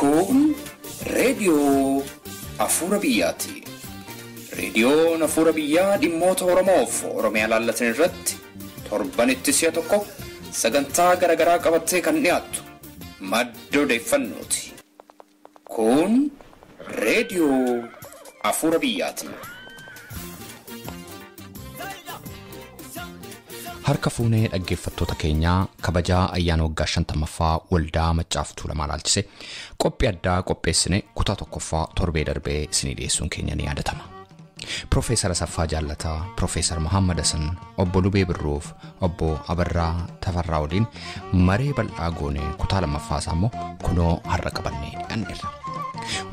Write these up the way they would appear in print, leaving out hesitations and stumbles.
Kun reediyoo Afuura Biyyaati. Reediyoon Afuura Biyyaa dhimmoota Oromoof Oromiyaa laallatan irratti torbanitti si'a tokko sagantaa garaagaraa qabattee kan dhiyaattu madda odeeffannooti. Kun reediyoo Afuura Biyyaati. Harka fuunee dhaggeeffattoota keenyaa kabajaa ayyaana waggaa 50ffaa waldaa Maccaaf Tuulamaa ilaalchise qophii addaa qopheessine kutaa tokkoffaa torbee darbee isinii dhiyeessuun keenya ni yaadatama. Piroofeesar Asaffaa Jaallataa, Piroofeesar Muhammad Hasan, Obbo Lubee Birruuf, Obbo Abarraa Tafarraa waliin maree bal'aa goonee kutaa lammaffaa isaa immoo kunoo har'a qabannee dhiyaanneerra.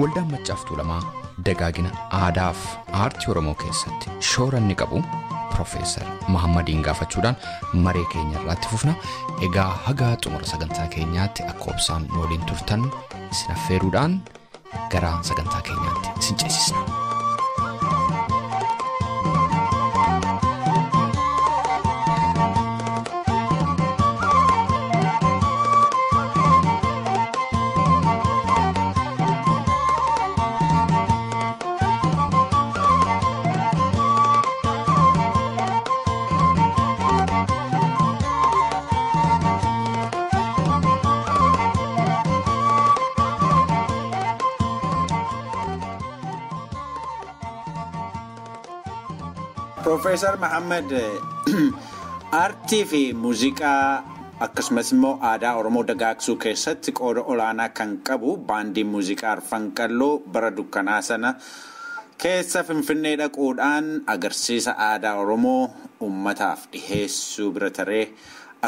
Waldaan Maccaaf Tuulamaa dagaagina aadaaf aartii Oromoo keessatti shoora inni qabu Piroofeesar Muhammadiin gaafachuudhaan maree keenya irraatti fufna. Egaa haga xumura sagantaa keenyaatti akka obsaan nu waliin turtan isin affeeruudhaan gara sagantaa keenyaatti isin ceesisna. Piroofeesar Mahammad, aartii fi muuziqaa akkasumas immoo aadaa Oromoo dagaagsuu keessatti qooda olaanaa kan qabu baandiin muuziqaa Arfan Qalloo bara dukkanaa sana keessa Finfinnee dhaquudhaan agarsiisa aadaa Oromoo uummataaf dhiheessuu bira taree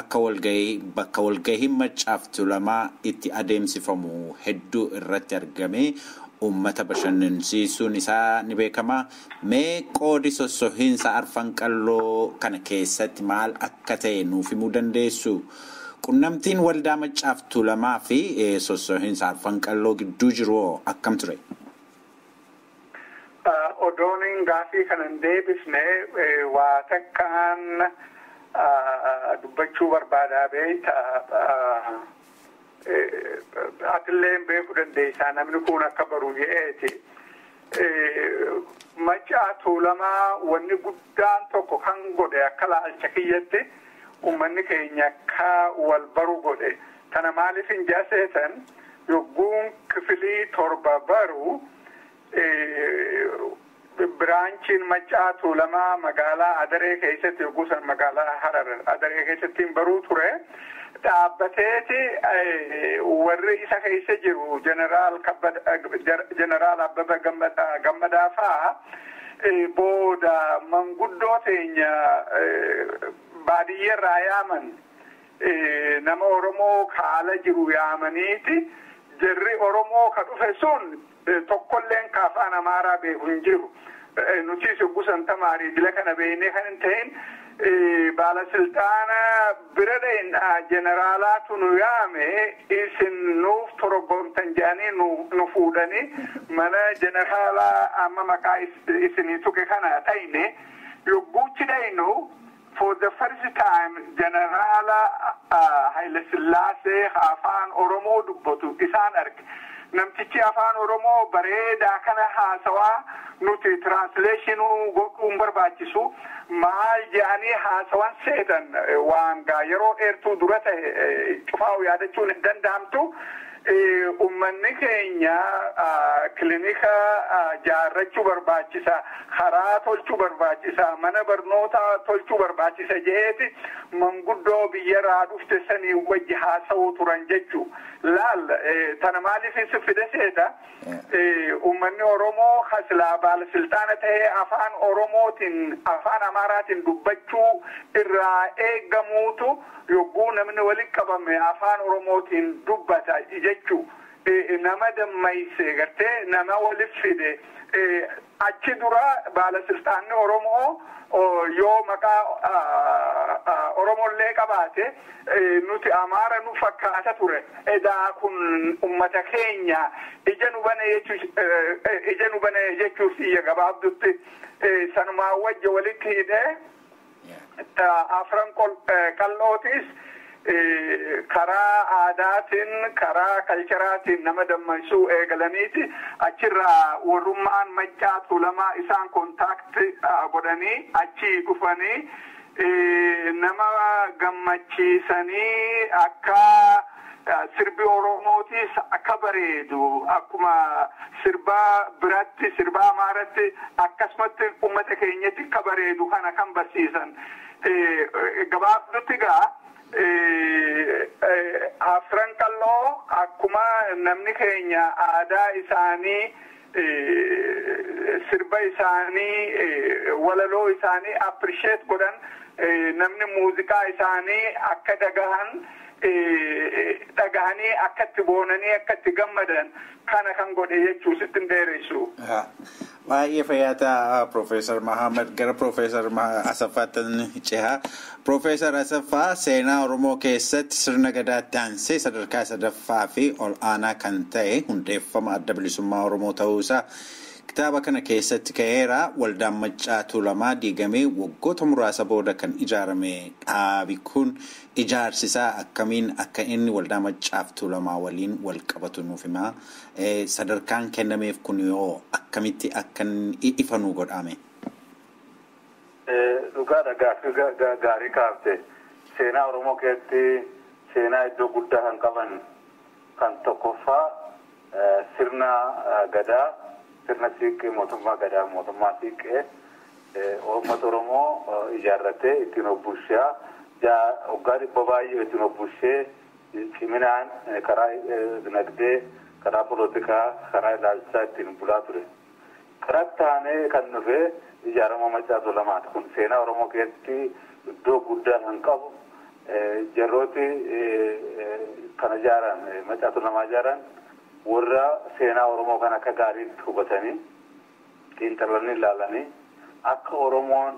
akka walgahii bakka walgahiin Maccaaf Tuulamaa itti adeemsifamu hedduu irratti argame uummata bashannansiisuun isaa ni beekama. Mee qoodi sossohiinsa Arfan Qalloo kana keessatti maal akka ta'e nuuf himuu dandeessu? Qunnamtiin waldaa Maccaaf Tuulamaa fi sossohiinsa Arfan Qalloo gidduu jiru akkam ture? Odoon gaafii kana hin deebisne waa takkaan dubbachuu barbaadaa beekta. Atillee beekuu dandeessaa namni kun akka baru jedheeti. Maccaa Tuulamaa wanni guddaan tokko kan godhe akka laalcha kiyyatti uummanni keenya akka wal baru godhe. Tana maaliif hin jaaseetan yogguun kifilii 7 baru biraanchiin Maccaa Tuulamaa magaalaa Adaree keessatti yogguu san magaalaa Harar Adaree keessatti baruu ture. Dhaabbateeti warri isa keessa jiru Jeneraal Abbabaa Gammadaa fa'aa booda manguddoo teenya baadiyyeerraa yaaman nama Oromoo kaala jiru yaamaniiti jarri Oromoo ka dhufe sun tokkolleen ka afaan Amaaraa beeku hin jiru. Nutis yogguu san tamaarii dila kana beeknee kan hin ta'in baalasiltaana bira dha'in jeneraalaatu nu yaame isin nuuf torogomtan jedhanii nu fuudhanii mana jeneraalaa amma maqaa isinii tuqe kana dhayne yogguuchi dhaynu for the first time jeneraala Haile Sillaasee afaan Oromoo dubbatu isaan arge. Namtichi afaan Oromoo bareedaa kana haasawaa nuti translationuu godhuun barbaachisu maal jedhanii haasawan seetan waan gaa yeroo dheertuu dura ta'e cufaa'u yaadachuun hin danda'amtu. Uummanni keenya kilinika jaarrachuu barbaachisa, karaa tolchuu barbaachisa, mana barnootaa tolchuu barbaachisa jeeti manguddoo biyyarraa dhufte sanii wajji haasawuu turan jechuu. Laal tana maaliif si fide seeta? Uummanni Oromoo hasilaa baalasiltaana ta'ee afaan Oromootiin afaan Amaaraatiin dubbachuu irraa eeggamuutu yogguu namni walitti qabame afaan Oromootiin dubbata jechuu. Nama dammayse gartee nama walitti fide achi dura baalasiltaanni Oromoo yoo maqaa Oromollee qabaate nuti Amaara nu fakkaata ture. Edaa kun ummata keenya ija nu bane jechuuf iyya gabaabdutti sanumaa wajja walitti hidhee Afran Qallootis Karaa aadaatiin, karaa cultureaatiin nama dammaqsuu eegalaniiti achirraa warrummaan Maccaa Tuulamaa isaan contact godhanii achi dhufanii nama gammachiisanii, akka sirbi Oromootis akka bareedu, akkuma sirba biratti, sirba Amaaratti, akkasumatti uummata keenyatti akka bareedu kana kan barsiisan. Gabaabdutti gaa, Afran Qalloo akkuma namni keenya aadaa isaanii, sirba isaanii, walaloo isaanii appreciate godhan, namni muuziqaa isaanii akka dhagahan, dhagahanii akka itti boonanii, akka itti gammadan kana kan godhe jechuu sitti hin dheeressu. Baay'ee fayyaa, Profeesar Mahamad. Gara Profeesar Asaffaatti cehaa. Profeesar Asaffaa, seenaa Oromoo keessatti sirna gadaatti aansee sadarkaa sadaffaa fi ol aanaa kan ta'e hundeeffama Adda Bilisummaa Oromoo ta'uusaa kitaaba kana keessatti ka'eera. Waldaan Maccaa Tuulamaa diigamee waggoota muraasa booda kan ijaarame dhaabi kun ijaarsisaa akkamiin akka inni Waldaa Maccaaf Tuulamaa waliin wal qabatu nuuf himaa. Sadarkaan kennameef kun yoo akkamitti akka ifa nuu godhame? Dhugaadha, gaaffii gaarii kaafte. Seenaa Oromoo keessatti seenaa iddoo guddaa kan qaban kan tokkoffaa sirna gadaa, sirna siiqqee, mootummaa gadaa, mootummaa siiqqee uummata Oromoo ijaarratee ittiin of bulchaa waggaa 100 baay'ee ittiin of bulchee, ciminaan karaa dinagdee, karaa polotikaa, karaa ilaalchaa ittiin bulaa ture. Karaa taanee kan dhufe ijaarama Maccaa Tuulamaati. Kun seenaa Oromoo keessatti iddoo guddaa kan qabu. Jarrooti kana ijaaran, Maccaa Tuulamaa ijaaran, warra seenaa Oromoo kan akka gaariitti hubatanii, xiinxalanii, ilaalanii, akka Oromoon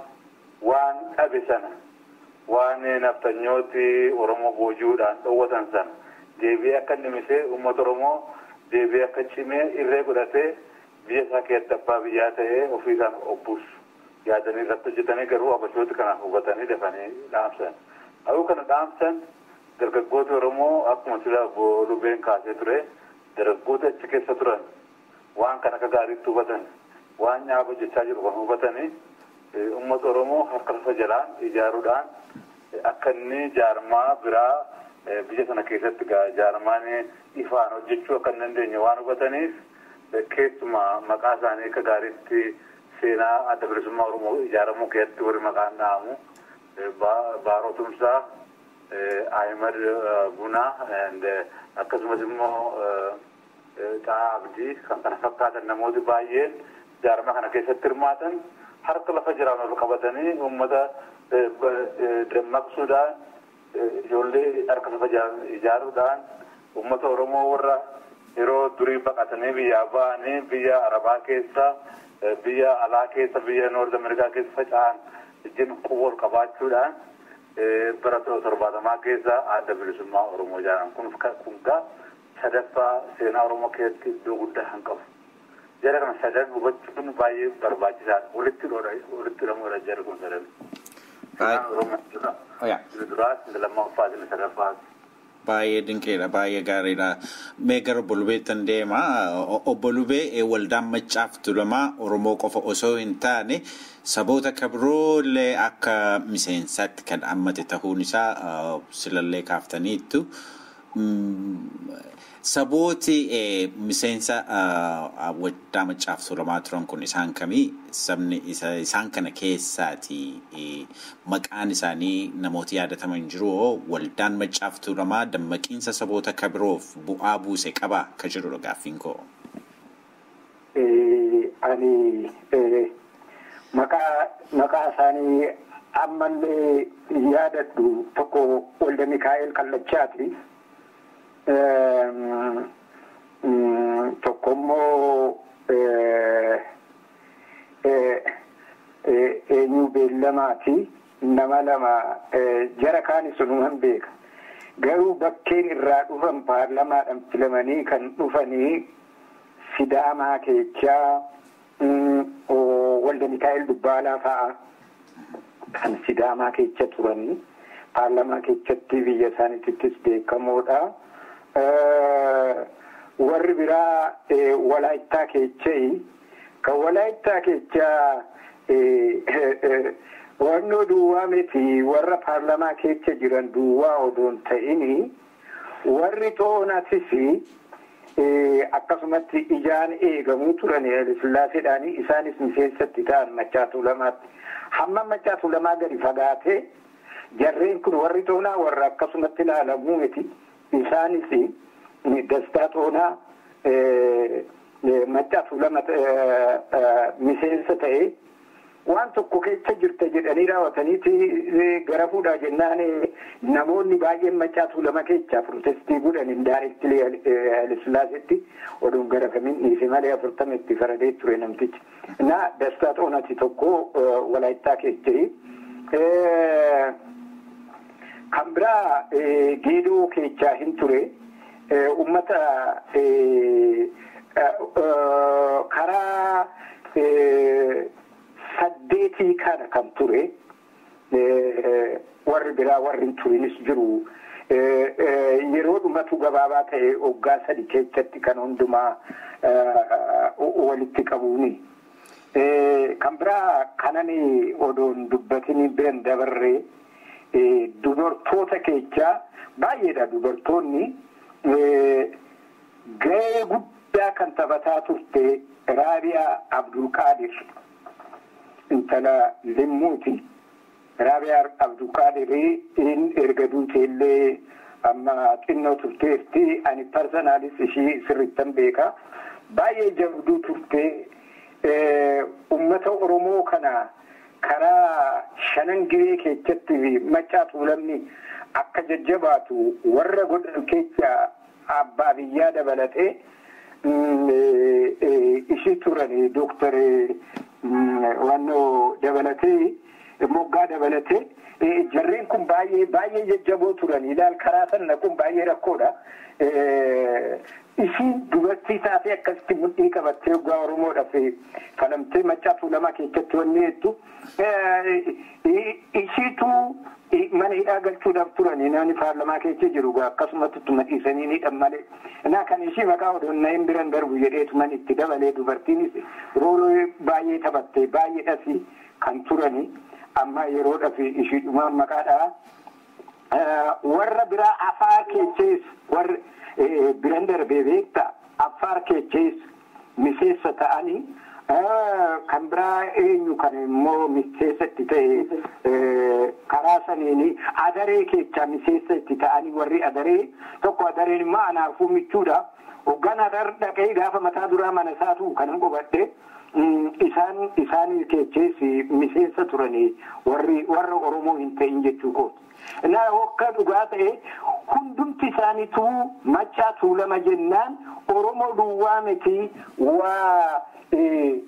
waan dhabe sana, waan naftanyooti Oromoo booji'uudhaan dhoowwatan sana deebi'ee akka nimisee, uummata Oromoo deebi'ee akka cimee irree godhatee biyya isaa keessatti abbaa biyyaa ta'ee ofii isaan of bulchu yaadanii irratti hojjetanii, garuu abashooti kana hubatanii dafanii dhaamsan. Aduu kana dhaamsan, dargaggooti Oromoo, akkuma sila Lubeen kaasee ture, dargaggoota achi keessa turan waan kana akka gaariitti hubatan, waan nyaaba hojjechaa jiru kan hubatanii, uummata Oromoo harka lafa jalaan ijaaruudhaan akka inni jaarmaa biraa biyya sana keessatti jaarmaan ifaan hojjechuu akka hin dandeenye waan hubataniif, keessumaa maqaa isaanii akka gaariitti seenaa Adda Bilisummaa Oromoo ijaaramuu keessatti warri maqaan dhahamu Baaroo Tumsaa, Ahimad Bunaa, akkasumas immoo Xahaa Abdii kan kana fakkaatan, namooti baay'een jaarmaa kana keessatti hirmaatan, harka lafa jiraan ol qabatanii uummata dammaqsuudhaan, ijoollee harka lafa ijaaruudhaan, uummata Oromoo warra yeroo durii baqatanii biyyaa ba'anii biyya Arabaa keessa, biyya alaa keessa, biyya North America keessa faca'an wajjin quba ol qabaachuudhaan bara 70 keessa Adda Bilisummaa Oromoo ijaaran. Kun gaa sadaffaa seenaa Oromoo keessatti iddoo guddaa kan qabu. Jara kana sadan hubachuun baay'ee barbaachisaadha. Walitti hidhamuudha jarri kun sadan. Seenaan Oromoo duraas, lammaffaas, inni sadaffaas. Baay'ee dinqiidha, baay'ee gaariidha. Mee gara Obbo Lubeettan deema. Obbo Lubee, Waldaan Maccaaf Tuulamaa Oromoo qofa osoo hin taane saboota kabiroo illee akka miseensaatti kan hammate ta'uun isaa silallee kaaftaniittu. Sabooti miseensa Waldaa Maccaaf Tuulamaa turan kun isaan kamii? Sabni isaan kana keessaati maqaan isaanii namoota yaadataman jiru? Waldaan Maccaaf Tuulamaa dammaqiinsa saboota kabiroof bu'aa buuse qaba ka jedhudha gaaffiin koo. Ani maqaa isaanii ammallee yaadadhu tokko Walda Mikaa'el Kallachaati. Tokko immoo eenyu beellamaati. Nama lama, jara kaan sunuman beeka. Garuu bakkeen irraa dhufan, paarlamaadhaan filamanii kan dhufanii, Sidaamaa keechaa Walda Mikaa'el Dubbaalaa fa'a kan Sidaamaa keessa turanii. Paarlamaa keessatti biyya isaaniittis beekamoodha. Warri biraa Walaayittaa keecha'ii. Kan Walaayittaa keechaa wannoo duwwaa miti, warra paarlamaa keessa jiran duwwaa odoo hin ta'ini, warri xoonatis akkasumatti ijaan eegamuu turan Hayilesillaaseedhaanii, isaanis miseensatti ta'an Maccaa Tuulamaatti. Hamma Maccaa Tuulamaa gadi fagaatee jarreen kun warri xoonaa warra akkasumatti ilaalamuu miti. Isaanis Dastaa Xoonaa Maccaa Tuulama miseensa ta'ee waan tokko keessa jirta jedhanii raawwataniiti gara fuudhaa jennaan, namoonni baay'een Maccaa Tuulama keessaa protestii godhan indirectly Hayilesillaaseetti oduun garafamin dhiise malee 40 itti faradee ture namtichi. Na Dastaa Xoonati tokko Walaayittaa keessa. Kan biraa Geedoo keessaa hin ture. Uummata karaa saddeetii kana kan ture, warri biraa warri hin turinis jiru. Yeroo dhumatu gabaabaa ta'e, waggaa 3 keessatti kan hundumaa walitti qabuuni. Kan biraa kanan odoon dubbatin biran dabarree, dubartoota keessaa baay'eedha. Dubartoonni gahee guddaa kan taphataa turte Raabiyaa Abdulqaadir, intala Limmuuti. Raabiyaa Abdulqaadir erga duute illee amma xinnoo turteerti. Ani personally ishii sirrittan beeka. Baay'ee jabduu turte. Uummata Oromoo kana karaa Shanan Gibee keessatti Maccaa Tuulamni akka jajjabaatu warra godhan keessa abbaa biyyaa dabalatee ishii turan, Dooktar wannoo dabalatee, moggaa dabalatee, jarreen kun baay'ee baay'ee jajjaboo turan. Ilaal, karaa sana kun baay'ee rakkoodha. Ishiin dubartii taatee akkasitti mudhii qabattee waggaa Oromoodhaaf falamtee Maccaa Tuulamaa keessatti wanni jettu, ishiitu mana hidhaa galchuudhaaf turani. Namni paarlamaa keessa jiru akkasumatti ittuma dhiisanii ni hidhan malee. Naa kan ishii maqaa odoo hin biran darbu jedheetuman itti dabalee. Dubartiinis role baay'ee taphatte, baay'eedhas kan turani. Amma yeroodhaaf ishii dhumaan maqaadha. Warra biraa Afaar keessaas warri biran darbee beekta, Affaar keessaas miseensa ta'anii, kan biraa eenyu kan immoo miseensa itti ta'e karaa saniini Adaree keessaa miseensa itti ta'anii, warri Adaree tokko, Adareen immoo anaafuu michuudha. Hoggaan Adar dhaqee gaafa mataa duraa mana isaatu kanan qubadhe, isaan keessaas miseensa turanii, warri warra Oromoo hin ta'in jechuu kooti. Na akka dhugaa ta'e hundumti isaaniitu Maccaa Tuulama jennaan Oromoo duwwaa miti, waa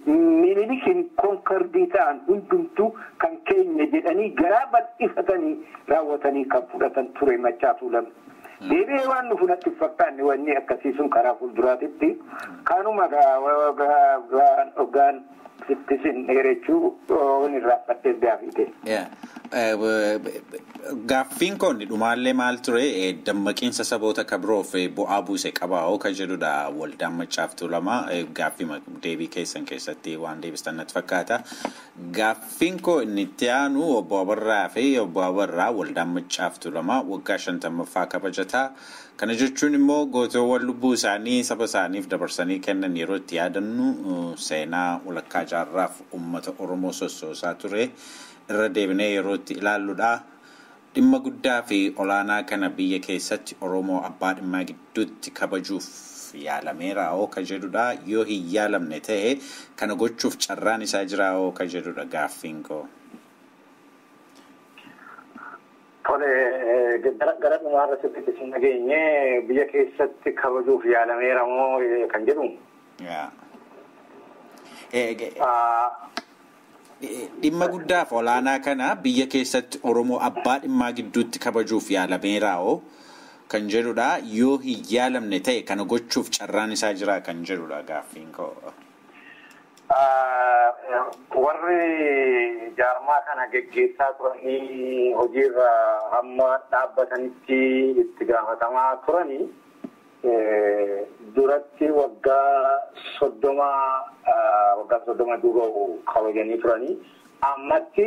Minilikin conquered ta'an hundumtuu kan keenya jedhanii garaa bal'ifatanii raawwatanii kan fudhatan ture Maccaa Tuulama. Deebi'ee waan nu natti fakkaanne wanni akkasii sun karaa fuulduraatitti kanuma hoggaan sitti sin dheerechuu waan irraanfadheef gaafii. Gaaffiin kun dhumaallee maal ture, dammaqiinsa saboota kabiroof bu'aa buuse qabaa ka jedhudha waldaan Maccaaf Tuulamaa. Gaaffii deebii keessan keessatti waan deebistan natti fakkaata. Gaaffiin koo inni itti aanu obbo Abarraa fi obbo Abarraa, waldaan Maccaaf Tuulamaa waggaa 50ffaa kabajataa. Kana jechuun immoo gootoowwan lubbuu isaanii saba isaaniif dabarsanii kennan yeroo itti yaadannu, seenaa walakkaa jaarraaf uummata Oromoo sossoosaa ture irra deebinee yeroo itti ilaalludha. Dhimma guddaa fi olaanaa kana biyya keessatti Oromoo abbaa dhimmaa gidduutti kabajuuf yaalameera oo ka jedhudha. Yoo hin yaalamne ta'e kana gochuuf carraan isaa jira oo ka jedhudha gaaffiin koo. Tole, gara dhumaarra sirriitti isin dhageenye, biyya keessatti kabajuuf yaalameera moo kan jedhu. Dhimma guddaaf olaanaa kana biyya keessatti Oromoo abbaa dhimmaa gidduutti kabajuuf yaalameera oo kan jedhudha. Yoo hin yaalamne ta'e kana gochuuf carraan isaa jira kan jedhudha gaaffiin koo. Warri Jaarmaa kana geggeessaa turanii hojiirra hamma dhaabbatanitti itti gaafatamaa turanii duratti waggaa 30 duuba kabajanii turanii ammatti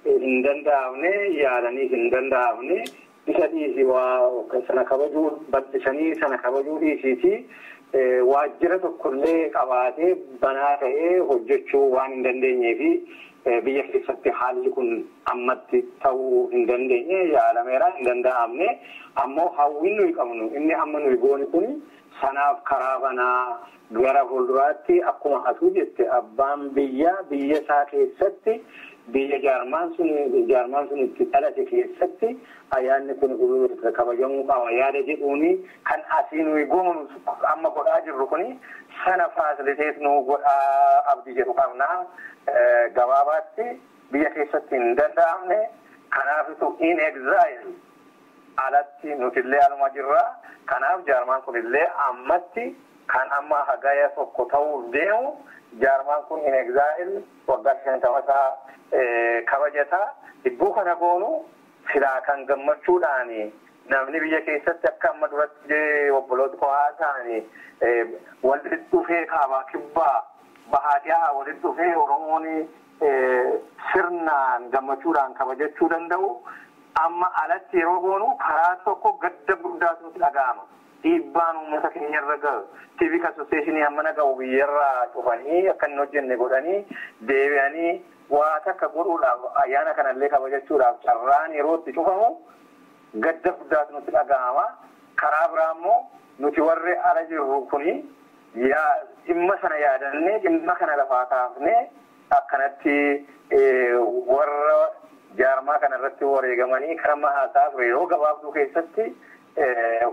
hin danda'amne, yaalanii hin danda'amne. Isa dhiisi, waa sana kabajuu bal'isanii sana kabajuu dhiisiiti, waajjira tokkollee qabaatee banaa ta'ee hojjechuu waan hin dandeenyee fi biyya keessatti haalli kun ammatti ta'uu hin dandeenye. Yaalameera, hin danda'amne. Ammoo hawwiin nuyi qabnu inni amma nuyi goone kun sanaaf karaa banaa. Gara fuulduraatti, akkuma atuu jette, abbaan biyya biyya isaa keessatti, biyya jaarmaan sun itti dhalate keessatti ayyaanni kun kabajamuu qaba yaada jedhuuni kan asii nuyi goonu amma godhaa jirru kuni sana facilitate nu godhaa abdii jedhu qabna. Gabaabaatti biyya keessatti hin danda'amne. Kanaafitu in exile alatti nutillee aluma jirra. Kanaaf jaarmaan kunillee ammatti kan amma Hagaya 1 ta'uuf deemu jaarmaan kun in exile waggaa 50isaa kabajata. Hibbuu kana goonu silaa kan gammachuudhaan namni biyya keessatti akka amma duratti obboloota kophaa ta'anii walitti dhufee, kaabaa kibbaa bahaa dhiyaa walitti dhufee, Oromoon sirnaan gammachuudhaan kabajachuu danda'u. Amma alatti yeroo goonu karaa tokko gadda guddaatu nutti dhaga'ama. Dhiibbaan uummata keenyarra gahu, civic association hammana gahu biyyarraa cufanii akka hin hojjenne godhanii, deebi'anii waa takka godhuudhaaf, ayyaana kanallee kabajachuudhaaf carraan yeroo itti cufamu gadda guddaatu nutti dhaga'ama. Karaa biraa immoo nuti warri ala jirru kuni dhimma sana yaadannee, dhimma kana lafaa kaafnee, akkanatti warra jaarmaa kana irratti wareegamanii karaa haasaa ture yeroo gabaabduu keessatti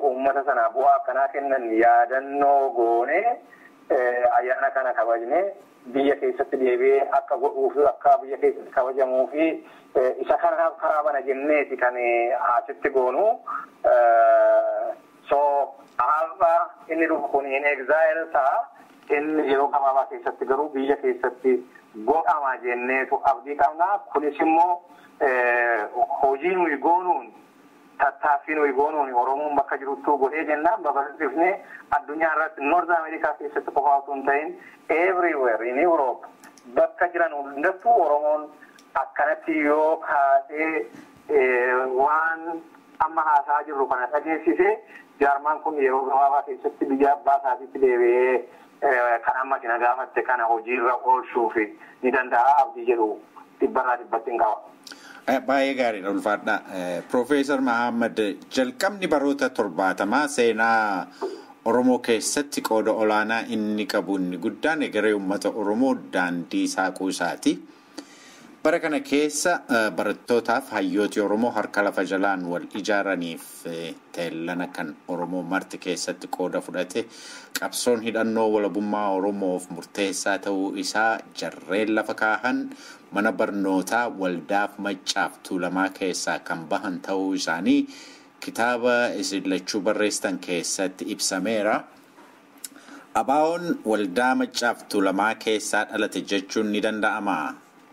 uummata sana bu'aa akkanaa kennan yaadannoo goonee, ayyaana kana kabajnee, biyya keessatti deebi'ee akka godhuu fi akka biyya keessatti kabajamuu fi isa kanaaf karaa bana jenneeti kan asitti goonu. So har'a inni dhufu kun in exile ta'a. Inni yeroo gabaabaa keessatti garuu biyya keessatti godhama jenneetu abdii qabna. Kunis immoo hojii nuyi goonuun, tattaaffii nuyi goonuun, Oromoon bakka jiruttuu godhee jennaan babal'ifnee addunyaa irratti, North America keessatti qofa osoo hin ta'in, everywhere in Europe bakka jiran hundattuu Oromoon akkanatti yoo kaasee waan amma haasaa jirru kana dhageessisee, jaarmaan kun yeroo gabaabaa keessatti biyya abbaa isaatiitti deebi'ee kan amma sina gaafatte kana hojiirra oolchuuf ni danda'a abdii jedhu dhibbarraa dhibbatti hin qaba. Baay'ee gaariidha, ulfaadha. Piroofeesar Mahammad, jalqabni baroota 70s seenaa Oromoo keessatti qooda olaanaa inni qabu inni guddaan egeree uummata Oromoo daandii saaquu isaati. Bara kana keessa barattootaaf hayyooti Oromoo harka lafa jalaan wal ijaaraniif teellana kan Oromoo marti keessatti qooda fudhate, qabsoon hidhannoo walabummaa Oromoof murteessaa ta'uu isaa jarreen lafa kaahan mana barnootaa Waldaaf Maccaaf Tuulamaa keessaa kan bahan ta'uu isaanii kitaaba isin lachuu barreessitan keessatti ibsameera. ABO'n Waldaa Maccaaf Tuulamaa keessaa dhalate jechuun ni danda'ama.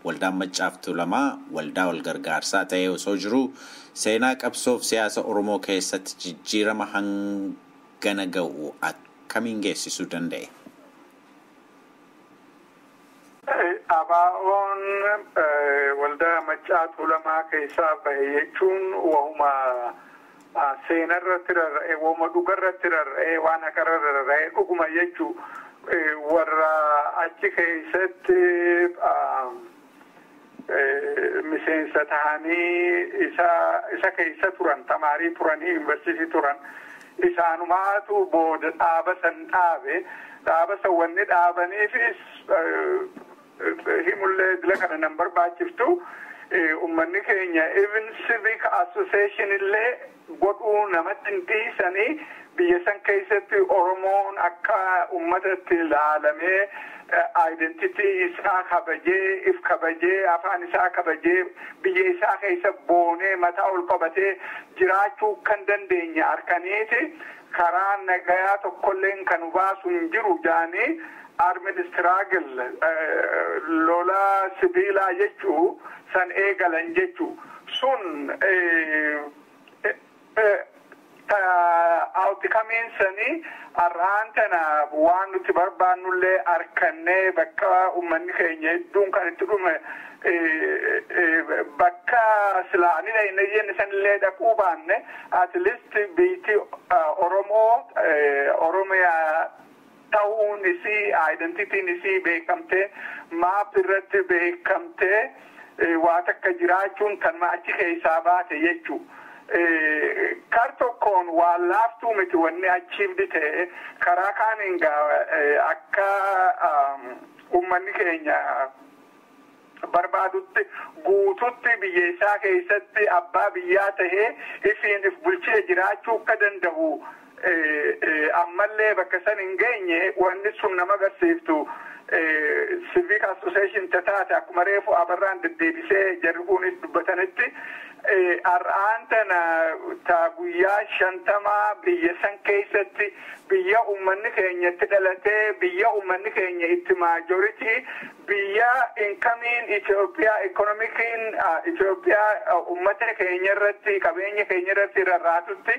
Waldaan Maccaaf Tuulamaa waldaa wal gargaarsaa ta'ee osoo jiruu seenaa qabsoof siyaasa Oromoo keessatti jijjiirama hangana ga'u akkamiin geessisuu danda'e? ABO'n Waldaa Maccaa Tuulamaa keessaa bahe jechuun wahuma seenarratti rarra'ee, wahuma dhugarratti rarra'ee, waan haqarra rarra'ee dhuguma jechuu. Warra achi keessatti miseensa ta'anii isa keessa turan, tamaarii turanii, yuunivarsiitii turan, isaanumaatu booda dhaaba san dhaabe. Dhaaba san wanni dhaabaniifis himullee dila kana nan barbaachiftu. Ummanni keenya even civic association illee godhuu namatti hin dhiisanii. Biyya san keessatti Oromoon akka ummatatti ilaalamee, identity isaa kabajee, if kabajee, afaan isaa kabajee, biyya isaa keessa boonee mataa ol qabatee jiraachuu kan dandeenye harkaniiti. Karaa nagayaa tokkolleen kan baasu hin jiru jaanii armed struggle, lola sibiilaa jechuu san eegalan jechuu. Sun outcomeen sanii har'aan tana waan nuti barbaannullee harkannee, bakka uummanni keenya hedduun kan itti dhume, bakka silaanii dhayne jenne sanillee dhaquu baanne, at least biitti Oromoo Oromiyaa ta'uun isii, identityn isii beekamtee, map irratti beekamtee, waa takka jiraachuun kan achi keessaa baate jechuu. Kar tokkoon waan laaftuu miti wanni achiifdi ta'e. Karaa kaaniin akka uummanni keenya barbaadutti guututti biyya isaa keessatti abbaa biyyaa tahee ifiin if bulchee jiraachuu akka danda'u ammallee bakka san hin geenye. Wanni sun nama agarsiiftu, civic association taate, akkuma reefu Abarraan deddeebisee jarri kunis dubbatanitti, har'aan tana ta guyyaa 50 biyya san keessatti, biyya uummanni keenya itti dhalatee, biyya uummanni keenya itti majority, biyya incomeiin Itoophiyaa, economiciin Itoophiyaa uummata keenya irratti, qabeenya keenya irratti rarraatutti,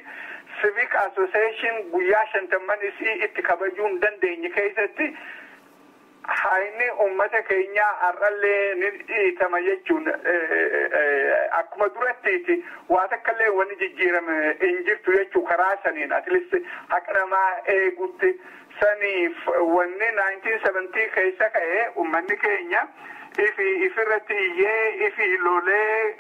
civic association guyyaa 50n isii itti kabajuu hin dandeenye keessatti, hayni uummata keenyaa har'allee ni dhiitama jechuun akkuma durattiiti. Waa takkallee wanni jijjiirame hin jirtu jechuu karaa saniin, at least haqa namaa eegutti. Saniif wanni 1970 keessa ka'e, uummanni keenya ifi ifirratti iyyee, ifi lolee,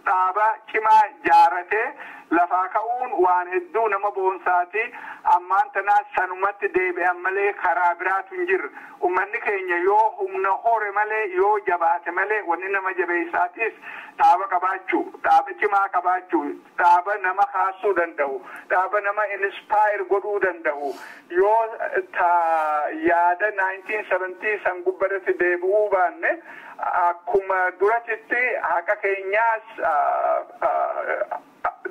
dhaaba cimaa jaaratee lafaa ka'uun waan hedduu nama boonsaati. Ammaan tanaa sanumatti deebi'an malee karaa biraatu hin jirre. Uummanni keenya yoo humna hore malee, yoo jabaate malee, wanni nama jabeessaatis dhaaba qabaachuu, dhaaba cimaa qabaachuu, dhaaba nama kaasuu danda'u, dhaaba nama inspire godhuu danda'u. Yoo ta yaada 1970 san gubbarratti deebi'uu baanne, akkuma duratitti haqa keenyaas,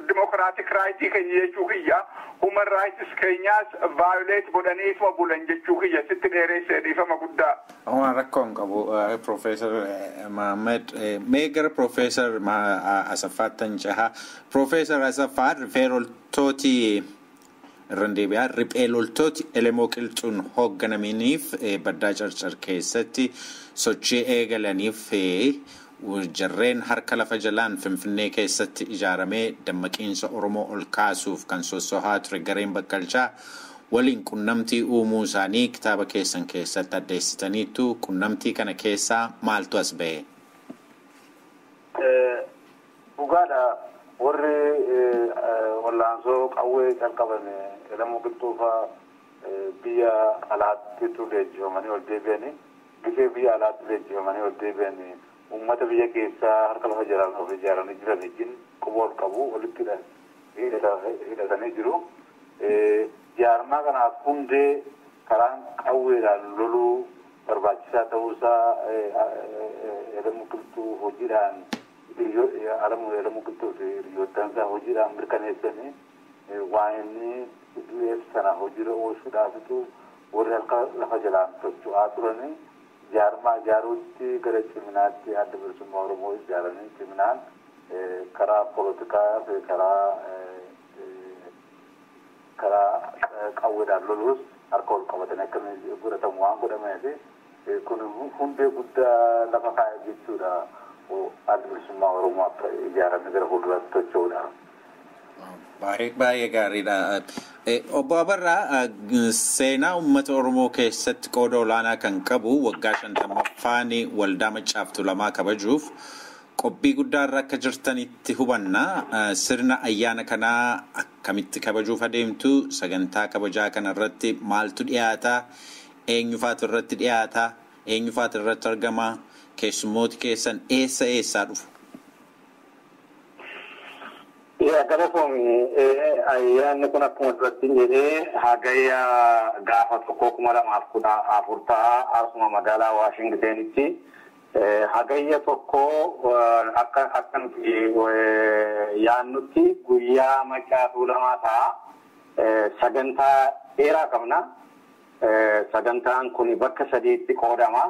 democratic right keenya jechuu kiyya, human rights keenyaas violate godhaniituma bulan jechuu kiyya. Sitti dheeressee, dhiifama guddaa. Waan rakkoo hin qabu, Profeesar Mahammad. Mee gara Profeesar Asaffaattan cehaa. Profeesar Asaffaa, riphee loltooti, irra deebi'aa, riphee loltooti Elemoo Qilxuun hoogganamaniif Baddaa Carcar keessatti sochii eegalaniif jarreen harka lafa jalaan Finfinnee keessatti ijaaramee dammaqiinsa Oromoo ol kaasuuf kan sossohaa ture gareen Bakkalchaa waliin qunnamtii uumuu isaanii kitaaba keessan keessatti addeessitaniitu. Qunnamtii kana keessaa maaltu as ba'e? Dhugaadha, warri wallaansoo qawwee calqaban Elemoo Qilxuufaa biyya alaatti leenjifamanii ol deebi'anii, gisee biyya alaatti leenjifamanii ol deebi'anii, uummata biyya keessaa harka lafa jalaan of ijaaranii jiran wajjin quba ol qabu, walitti hidhatanii jiru. Jaarmaa kanaaf hundee karaan qawweedhaan loluu barbaachisaa ta'uusaa Elemoo Qilxuu hojiidhaan, Elemoo Qilxuu fi hiriyoottan isaa hojiidhaan mirkaneessanii, waan inni du'eef sana hojiirra oolchuudhaafitu warri harka lafa jalaan socho'aa turanii jaarmaa ijaaruutti gara ciminaatti Adda Bilisummaa Oromoo ijaaranii, ciminaan karaa poolitikaa fi karaa qawweedhaan loluus harka ol qabatanii akka godhatamu waan godhamee fi kun hundee guddaa lafa kaa'e jechuudha. Adda Bilisummaa Oromoo akka ijaarame gara fuulduraatti socho'uudhaaf. Baay'ee gaariidha. Obbo Abarraa, seenaa uummata Oromoo keessatti qooda olaanaa kan qabu waggaa 50ffaan Waldaa Maccaaf Tuulamaa kabajuuf qophii guddaarra akka jirtanitti hubanna. Sirna ayyaana kanaa akkamitti kabajuuf adeemtu? Sagantaa kabajaa kana irratti maaltu dhiyaata? Eenyufaatu irratti dhiyaata? Eenyufaatu irratti argama? Keessummooti keessan eessa eessaa dhufu? Galatoomi. Ayyaanni kun akkuma duratti jedhee Hagayya gaafa 1, 2014 ta'a, asuma magaalaa Waashingtenitti. Hagayya 1 akka nuti yaannutti guyyaa Macaa Tuulamaa ta'a. Sagantaa dheeraa qabna. Sagantaan kun bakka sadiitti qoodama.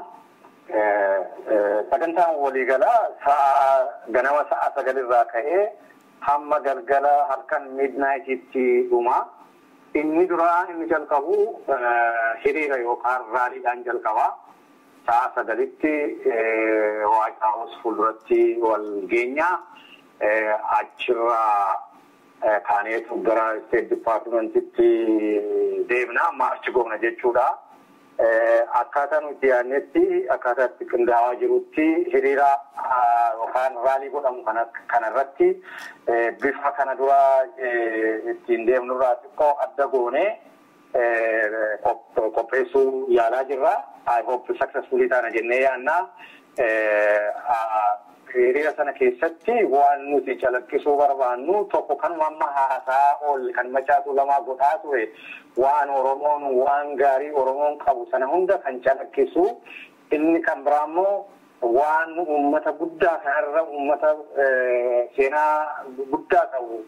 Sagantaan waliigalaa sa'a ganama sa'a 9 irraa ka'ee hamma galgala halkan midnightitti dhuma. Inni duraa inni jalqabu hiriira yookaan raaliidhaan jalqaba. Sa'a 9tti White House fuulduratti wal geenya. Achirraa kaaneetu gara State Departmentitti deemna, march goona jechuudha. Akkaataa nuti yaadnetti, akkaataa itti qindaa'aa jirutti, hiriira yookaan raalii godhamu kanarratti bifa kana dura ittiin deemnurraa xiqqoo adda goone qopheessuu yaalaa jirra. I hope successfully taana jennee yaanna. Hiriira sana keessatti waan nuti calaqqisuu barbaannu tokko kanuma amma haasaa oolle, kan Macaa Tuulamaa godhaa ture, waan Oromoon, waan gaarii Oromoon qabu sana hunda kan calaqqisu. Inni kan biraa immoo waan uummata guddaa kanarra, uummata seenaa guddaa qabu,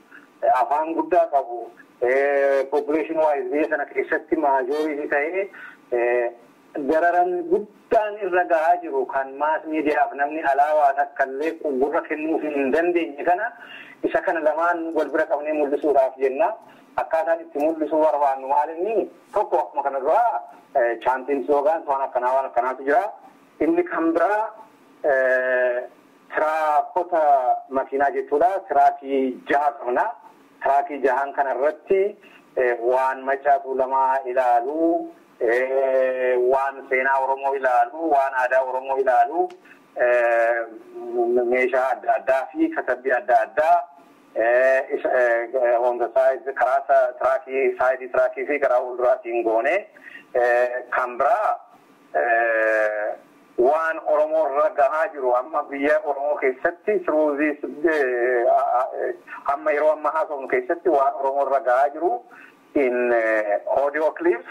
afaan guddaa qabu, population wise biyya sana keessatti majority ta'ee, dararan guddaan irra gahaa jiru, kan mass mediaaf namni alaabaa takka illee gurra kennuuf hin dandeenye kana, isa kana lamaan wal bira qabnee mul'isuudhaaf jenna. Akkaataan itti mul'isuu barbaannu maal? Inni tokko akkuma kana duraa chantiin, slogan, waan akkanaa waan akkanaatu jira. Inni kan biraa tiraakota makiinaa jechuudha. Tiraakii 6 qabna. Tiraakii jahan kanarratti waan Macaa Tuulamaa ilaalu, waan seenaa Oromoo ilaalu, waan aadaa Oromoo ilaalu, meeshaa adda addaa fi katabbii adda addaa on the side, karaa tiraakii side, tiraakii fi karaa fuulduraatiin goone. Kan biraa waan Oromoo irra gahaa jiru amma biyya Oromoo keessatti, through amma yeroo amma haasofnu keessatti waan Oromoo irra gahaa jiru in audio clips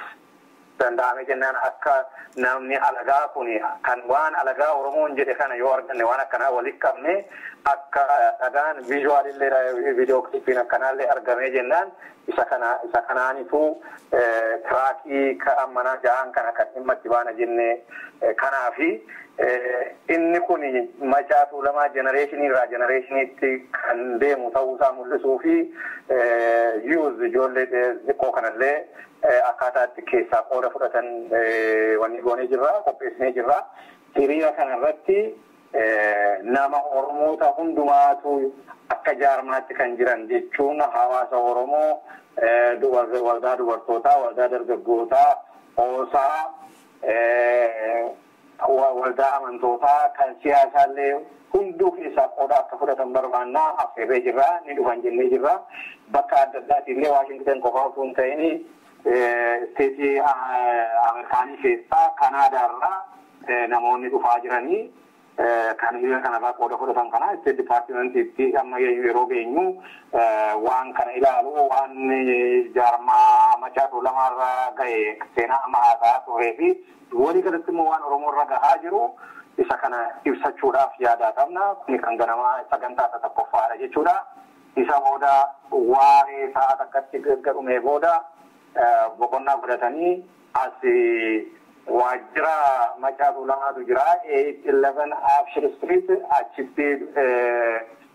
danda'ame jennaan, akka namni alagaa kun kan waan alagaa Oromoon jedhe kana yoo arganne, waan akkanaa walitti qabne, akka dhagaan visual illee, video clippiin akkanaallee argamee jennaan, isa kana isa kanaanitu tiraakii ammanaa jahan kana kan dhimma itti baana jenne. Kanaafi inni kun Macaa Tuulamaa generation irraa generationitti kan deemu ta'uusaa mul'isuu fi youth, ijoollee xiqqoo kanallee akkaataa itti keessaa qooda fudhatan wanni goonee jirra, qopheessinee jirra. Hiriira kanarratti nama Oromoota hundumaatu akka jaarmaatti kan jiran jechuun hawaasa Oromoo, waldaa dubartootaa, waldaa dargaggootaa, OSA, waldaa amantootaa, kan siyaasaallee hunduu keessaa qooda akka fudhatan barbaannaa, affeerree jirra, ni dhufan jennee jirra. Bakka adda addaati illee, Waashingtan qofa osoo hin ta'in, state Ameerikaanii keessaa, Kanaadaarraa namoonni dhufaa jiranii kan hiriira kanarraa qooda fudhatan. Kana State Departmentiitti amma yeroo geenyu waan kana ilaalu, waan jaarmaa Macaa Tuulamaarraa gahe, seenaa amma haasaa turee fi walii galatti immoo waan Oromoo irra gahaa jiru isa kana ibsachuudhaaf yaadaa qabna. Kuni kan ganamaa sagantaa isa tokkoffaadha jechuudha. Isa booda waaree sa'a takkatti gadhumee booda boqonnaa godhatanii as waajjira Macaa Tuulamaatu jira. 811 Abshir Street, achitti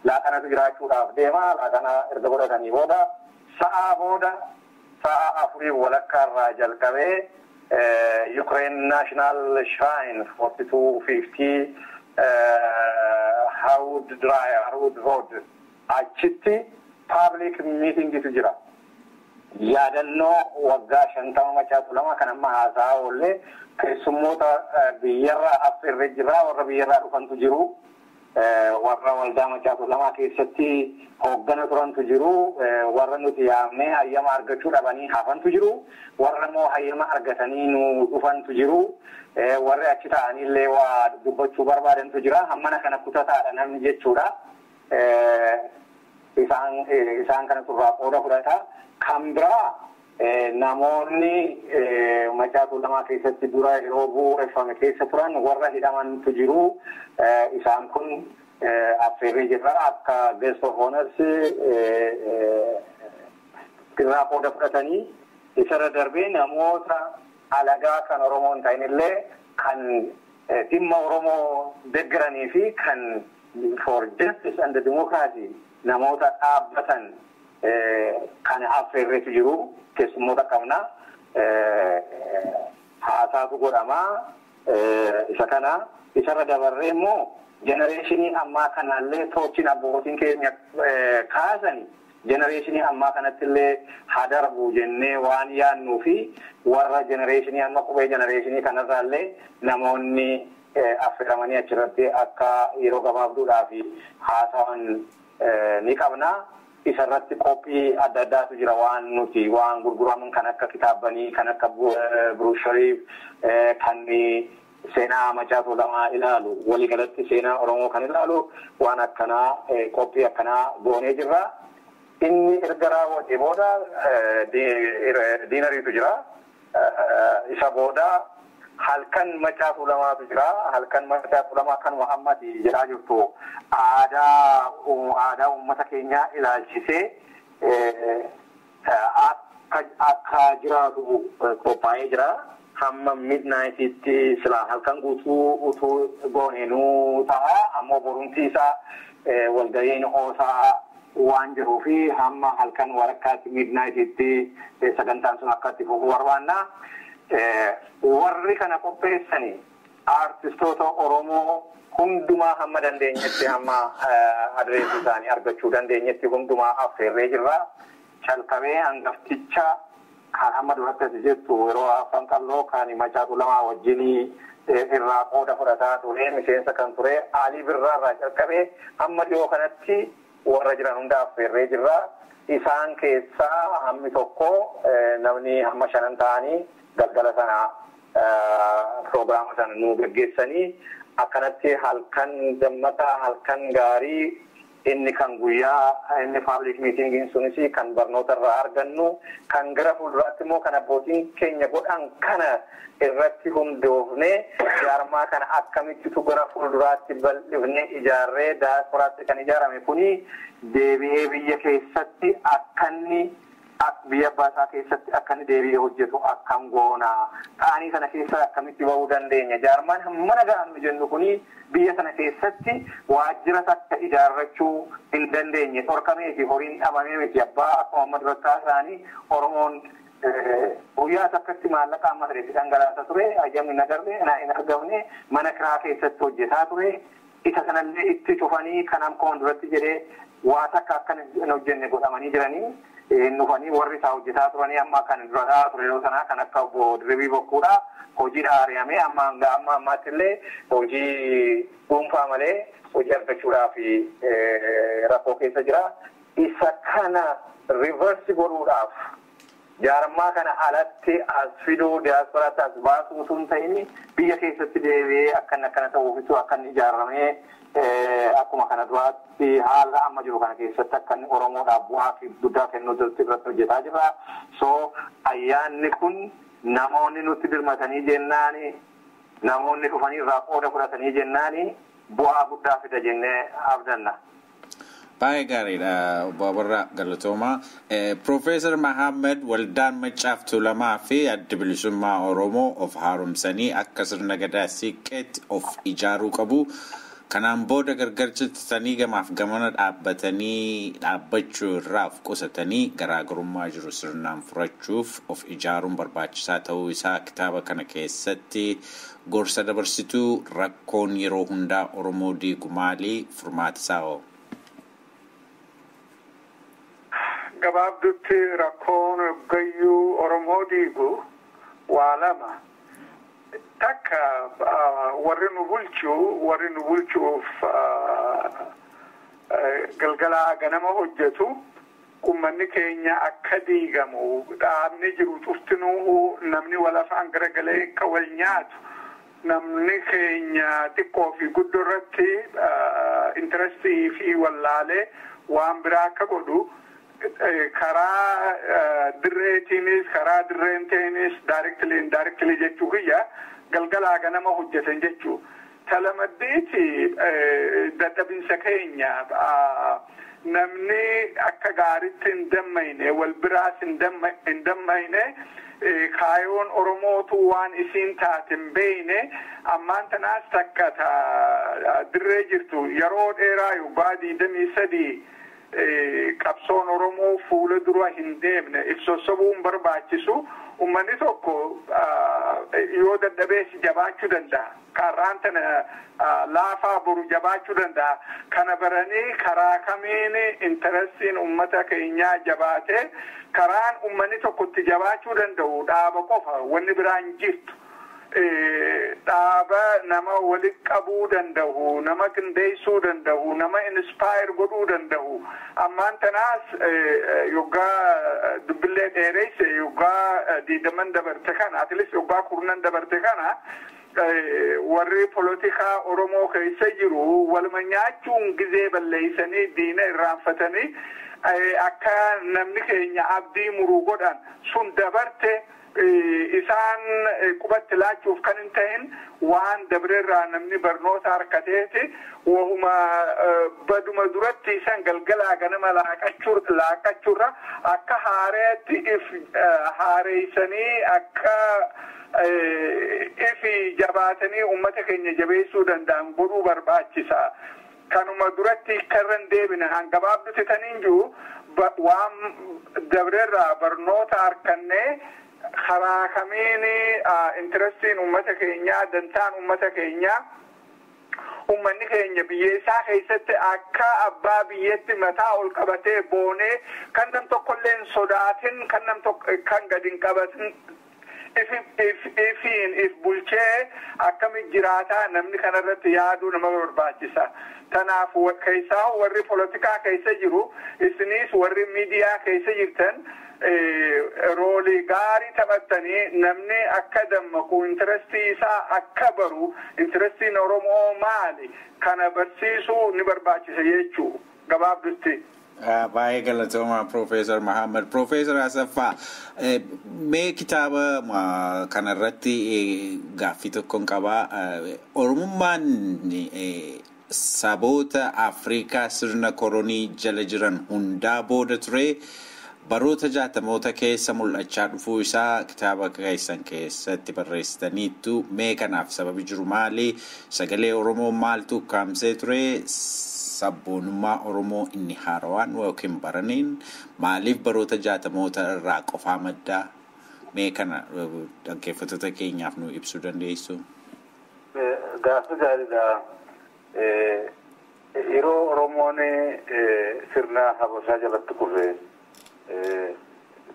laaqanatu jiraachuudhaaf deema. Laaqana erga godhatanii booda sa'a booda sa'a 4:30 irraa jalqabee Ukraine National Shrine, 4250 Harwood Drive, Harwood Road, achitti public meetingitu jira. Yaadannoo waggaa 50 Macaa Tuulamaa kan amma haasaa oollee keessummoota biyyarraa affeerree jirra, warra biyyarraa dhufantu jiru. Warra waldaa Macaa Tuulamaa keessatti hooggana turantu jiru. Warra nuti yaamnee hayyama argachuu dhabanii hafantu jiru. Warra immoo hayyama argatanii nu dhufantu jiru. Warri achi ta'anii waa dubbachuu barbaadantu jira. Hammana kana kutataadha namni jechuudha. Isaan kana turraa qooda fudhata. Kan biraa Namoonni Macaa Tuulamaa keessatti dura yeroo bu'uureffame keessa turan warra hidhamantu jiru. Isaan kun affeerree jirra akka guest of honors irraa qooda fudhatanii isarra darbee namoota alagaa kan Oromoo hin ta'in illee kan dhimma Oromoo deeggaranii fi kan for justice and democracy namoota dhaabbatan kan affeerreetu jiru keessummoota qabna. Haasaatu godhamaa isa kana isarra dabarree immoo generation ammaa kanallee torchiin abbootiin keenya kaasani generation ammaa kanatti illee haa darbu jennee waan yaadnuu fi warra generation amma qubee generation kanarraallee namoonni affeeramanii achirratti akka yeroo gabaabduudhaaf haasawan ni qabna. Isarratti qophii adda addaatu jira waan nuti waan gurguraman kan akka kitaabanii kan akka brochure kan seenaa Macaa Tuulamaa ilaalu waliigalatti seenaa Oromoo kan ilaalu waan akkanaa qophii akkanaa goonee jirra. Inni erga raawwatee booda dinneriitu jira. Isa booda halkan Macaa Tuulamaatu jira. Halkan Macaa Tuulamaa kanuma ammati jedhaa jirtu aadaa uummata keenyaa ilaalchisee akka jiraatu qophaa'ee jira. Hamma midnightitti sila halkan guutuu utuu gooneenuu ta'a. Ammoo borumti isaa walga'iin oosaa waan jiruu fi hamma halkan walakkaatti midnightitti sagantaan sun akka itti fufuu barbaanna. Warri kana qopheessani aartistoota Oromoo hundumaa hamma dandeenyetti hamma adreesii isaanii argachuu dandeenyetti hundumaa affeerree jirra. Calqabee hangafticha kan hamma duratti as jettu yeroo afran qalloo kan Macaa Tuulamaa wajjin irraa qooda fudhataa ture miseensa kan ture Alii Birraa irraa calqabee hamma dhiyoo kanatti warra jiran hunda affeerree jirra. Isaan keessaa hammi tokko namni hamma shanan ta'anii galgala sana piroogiraama sana nu gaggeessanii akkanatti halkan gammataa halkan gaarii inni kan guyyaa inni public meetingiin sunis kan barnoota irraa argannu kan gara fuulduraatti immoo kan abbootiin keenya godhan kana irratti hundoofne jaarmaa kana akkamittitu gara fuulduraatti bal'ifne ijaarree daasporaatti kan ijaarame kuni deebi'ee biyya keessatti akkanni biyya abbaa isaa keessatti akka inni deebi'ee hojjetu akkam goona qaanii sana keessa akkamitti bahuu dandeenya jaarmaan hammana ga'an nu jennu kuni biyya sana keessatti waajjira takka ijaarrachuu hin dandeenye dhorkamee fi horiin dhabamee miti abbaa akkuma amma duratti isaanii Oromoon guyyaa takkatti maallaqa amma ta'etti dhangalaasa ture hayyamni hin agarre hin argamne mana kiraa keessatti hojjetaa ture isa sanallee itti cufanii kan akkuma duratti jedhee waa takka akka hin hojjenne godhamanii jiranii. Dhufanii warri isaa hojjetaa turanii amma kan durataa ture yeroo sanaa kan akka obbo Dirribii Bokkuudha. Hojiidha ari'amee amma hanga amma ammaatti illee hojii dhuunfaa malee hojii argachuudhaaf rakkoo keessa jira. Isa kana reverse godhuudhaaf jaarmaa kana alatti as fiduu diyaasporaatti as baasuu osoo hin ta'in biyya keessatti deebi'ee akkan akkana ta'uufitu akka inni ijaaramee akkuma kana duraatti haala amma jiru kana keessatti akka inni Oromoodhaaf bu'aa guddaa kennuu irratti hojjetaa jira. So ayyaanni kun namoonni nutti birmatanii jennaani namoonni dhufanii irraa qooda fudhatanii jennaani bu'aa guddaa fida jennee abdanna. Baay'ee gaariidha obbo Abarraa Galatoomaa. Piroofeesar Mahammad waldaan Maccaaf Tuulamaa fi adda bilisummaa Oromoo of haaromsanii akka sirna gadaa siiqqeetti of ijaaruu qabu. Kanaan booda gargar citanii gamaaf gamana dhaabbatanii dhaabbachuu irraa of qusatanii garaagarummaa jiru sirnaan furachuuf of ijaaruun barbaachisaa ta'uu isaa kitaaba kana keessatti gorsa dabarsituu rakkoon yeroo hundaa Oromoo diigu maali furmaata isaa hoo? Gabaabdutti rakkoon gayyuu Oromoo diigu waa lama. Takka warri nu bulchu warri nu bulchuuf galgalaa ganama hojjetu ummanni keenya akka diigamu dhaabni jiru cuftinuu namni wal afaan garagalee akka wal nyaatu namni keenya xiqqoo fi guddoo irratti interestii fi wallaalee waan biraa akka godhu Karaa dirreetiinis karaa dirreen ta'eenis directly indirectly jechuu kiyya galgalaa ganama hojjetan jechuu. Talamaddiiti dadhabinsa keenya namni akka gaariitti hin dammayne, wal biraas hin dammayne, kaayoon Oromootu waan isiin taate hin beeyne. Ammaan tanaas takka dirree jirtu yeroo dheeraa yoggaa 23 qabsoon Oromoo fuula dura hin deemne. If sossobuun barbaachisu, ummanni tokko yoo dadhabees jabaachuu danda'a. Karraan tana laafaa boru jabaachuu danda'a. Kana baranii karaa kamiin interestiin ummata keenyaa jabaate, karaan ummanni tokko itti jabaachuu danda'u dhaaba qofa, wanni biraan jirtu. Dhaaba nama walitti qabuu danda'u, nama qindeessuu danda'u, nama inspire godhuu danda'u. Ammaan tanaas yoggaa dubbillee dheereyse, yoggaa 20n dabarte kana, at least yoggaa 10n dabarte kana, warri polotikaa Oromoo keessa jiru waluma nyaachuun gizee balleeysanii diina irraanfatanii akka namni keenya abdii muruu godhan sun dabarte. Isaan qubatti laachuuf kan hin ta'in, waan dabreerraa namni barnoota harkateeti wahuma baduma duratti isan galgalaa ganama laaqachuurra akka haareetti if haareessanii akka ifi jabaatanii ummata keenya jabeessuu danda'an godhuu barbaachisa. Kanuma duratti karran deebine hangabaabduti taniin jiru waan dabreerraa barnoota harkannee karaa kamiin interestiin ummata keenyaa, dantaan ummata keenyaa, ummanni keenya biyya isaa keessatti akka abbaa biyyatti mataa ol qabatee boonee kan nam tokkollee hin sodaatin, kan nam tokko kan gadi hin qabatin, ifiin if bulchee akkami jiraataa, namni kanarratti yaaduu nama barbaachisa. Tanaaf keessaa warri polotikaa keessa jiru, isinis warri miidiyaa keessa jirtan roolii gaarii taphattanii namni akka dammaqu, interestii isaa akka baru, interestiin Oromoo maali kana barsiisuu ni barbaachisa jechuu gabaabdutti. Baay'ee galatooma, Profeesar Mahammad. Profeesar Asaffaa, mee kitaaba kanarratti gaaffii tokkoon qabaa. Oromummaan saboota Afrikaa sirna kolonii jala jiran hundaa booda ture. Baroota 60moota keessa mul'achaa dhufuu isaa kitaaba keessan keessatti barreessitaniittu. Mee kanaaf sababi jiru maali? Sagalee Oromoo maaltu ukkaamsee ture? Sabboonummaa Oromoo inni haarawaan yookiin baraniin maaliif baroota 60moota irraa qofaa maddaa? Mee kana dhaggeeffattoota keenyaaf nu ibsuu dandeessu? Gaaffii gaariidha. Yeroo Oromoon sirna Habashaa jalatti kufe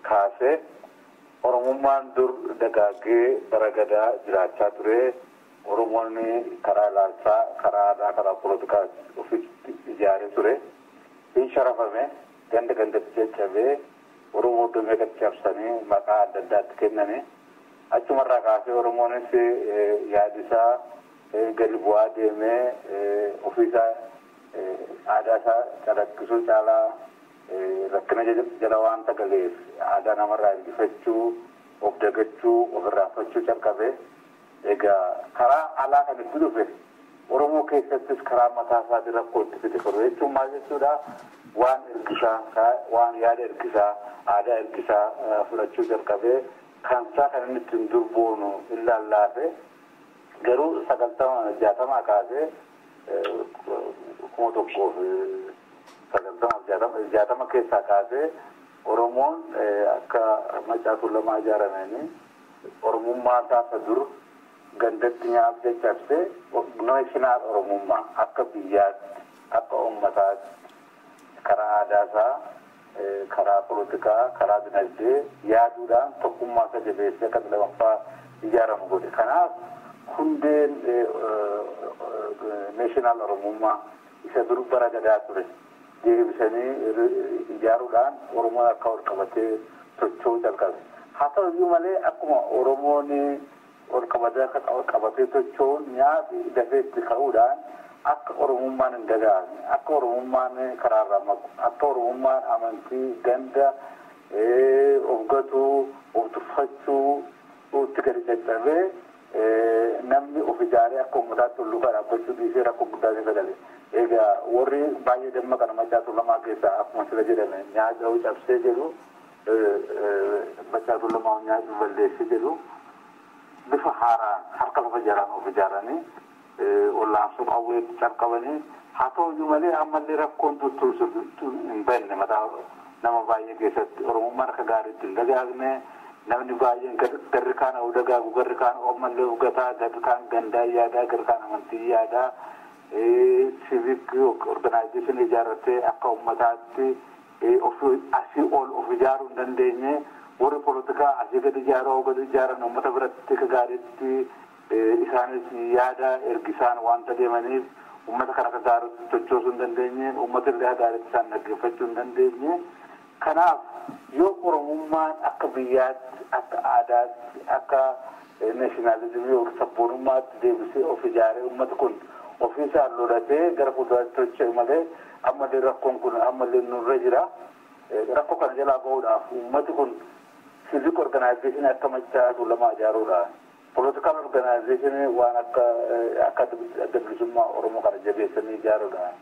kaasee Oromummaan dur dagaagee bara gadaa jiraachaa ture. Oromoon karaa ilaalchaa, karaa aadaa, karaa polotikaa ofitti ijaaree ture. Hin sharafame, ganda gandatti caccabee, Oromoo iddoo meeqatti cabsanii maqaa adda addaatti kenname. Achumarraa kaasee Oromoonis yaadisaa gadi bu'aa deemee ofiisaa aadaa isaa calaqqisuu caalaa rakkina jala waan tagaleef aadaa namarraa injifachuu, of dagachuu, of irraanfachuu calqabe. Egaa karaa alaa kan itti dhufe Oromoo keessattis karaa mataa isaatiin rakkoo itti fide qabu jechuun maal jechuudha? Waan ergisaa, waan yaada ergisaa, aadaa ergisaa fudhachuu jalqabee kansaa kan inni ittiin durboonu illallaafe. Garuu 90 60 kaasee, 1960 keessaa kaasee, Oromoon akka Maccaa Tuulamaa ijaarameen Oromummaa isaa dur gandatti nyaata caccabsee national Oromummaa akka biyyaatti, akka uummataatti karaa aadaa isaa, karaa polotikaa, karaa dinagdee yaaduudhaan tokkummaa isa jabeessee akka lammaffaa ijaaramu godhe. Kanaaf hundeen national Oromummaa isa dur bara gadaa ture deebisanii ijaaruudhaan Oromoon akka ol qabatee socho'uu jalqabe. Haa ta'u iyyuu malee akkuma Oromoon ol qabatee akka qabatee socho'uun nyaati dafee itti ka'uudhaan Akka Oromummaan hin dagaagne, akka Oromummaan karaarraa maqu, akka Oromummaan amantii ganda of gatuu, of tuffachuu itti gadi caccabee namni of ijaaree akka uummataatti ol lukaa dhaabbachuu dhiisee rakkoo guddaa keessa gale. Egaa warri baay'ee dammaqan Maccaa Tuulamaa keessaa akkuma sila jedhame nyaata cabsee jedhu, Maccaa Tuulamaa nyaata balleessee jedhu, bifa haaraan harka lafa jalaan of ijaaranii ollaansoo qawwee calqabanii. Haa ta'uyyuu malee ammallee rakkoon tuttuusu hin banne. Mataa nama baay'ee keessatti Oromummaan akka gaariitti hin dagaagne. Namni baay'een garri kaan haa dagaagu, garri kaan ammallee of gataa, garri kaan gandaa yaadaa, garri kaan amantii yaadaa, civic organization ijaarratee akka uummataatti asii ol of ijaaruu hin dandeenye. Warri polotikaa asii gadi ijaaruu gadi ijaaran uummata biratti akka gaariitti isaanis yaada ergisaan wanta deemaniif uummata kana akka gaariitti sochoosuu hin dandeenye, uummata illee akka gaariitti isaan dhaggeeffachuu hin dandeenye. Kanaaf yoo Oromummaan akka biyyaatti, akka aadaatti, akka nationalism yookiin sabboonummaatti deebisee of ijaaree uummata kun ofiisaan lolatee gara fuulduraatti socho'e malee, ammallee rakkoon kun ammallee nurra jira. Rakkoo kana jalaa bahuudhaaf uummati kun civic organization akka Maccaa Tuulamaa ijaaruudhaan, political organization waan akka Adda Bilisummaa Oromoo kana jabeessanii ijaaruudhaan,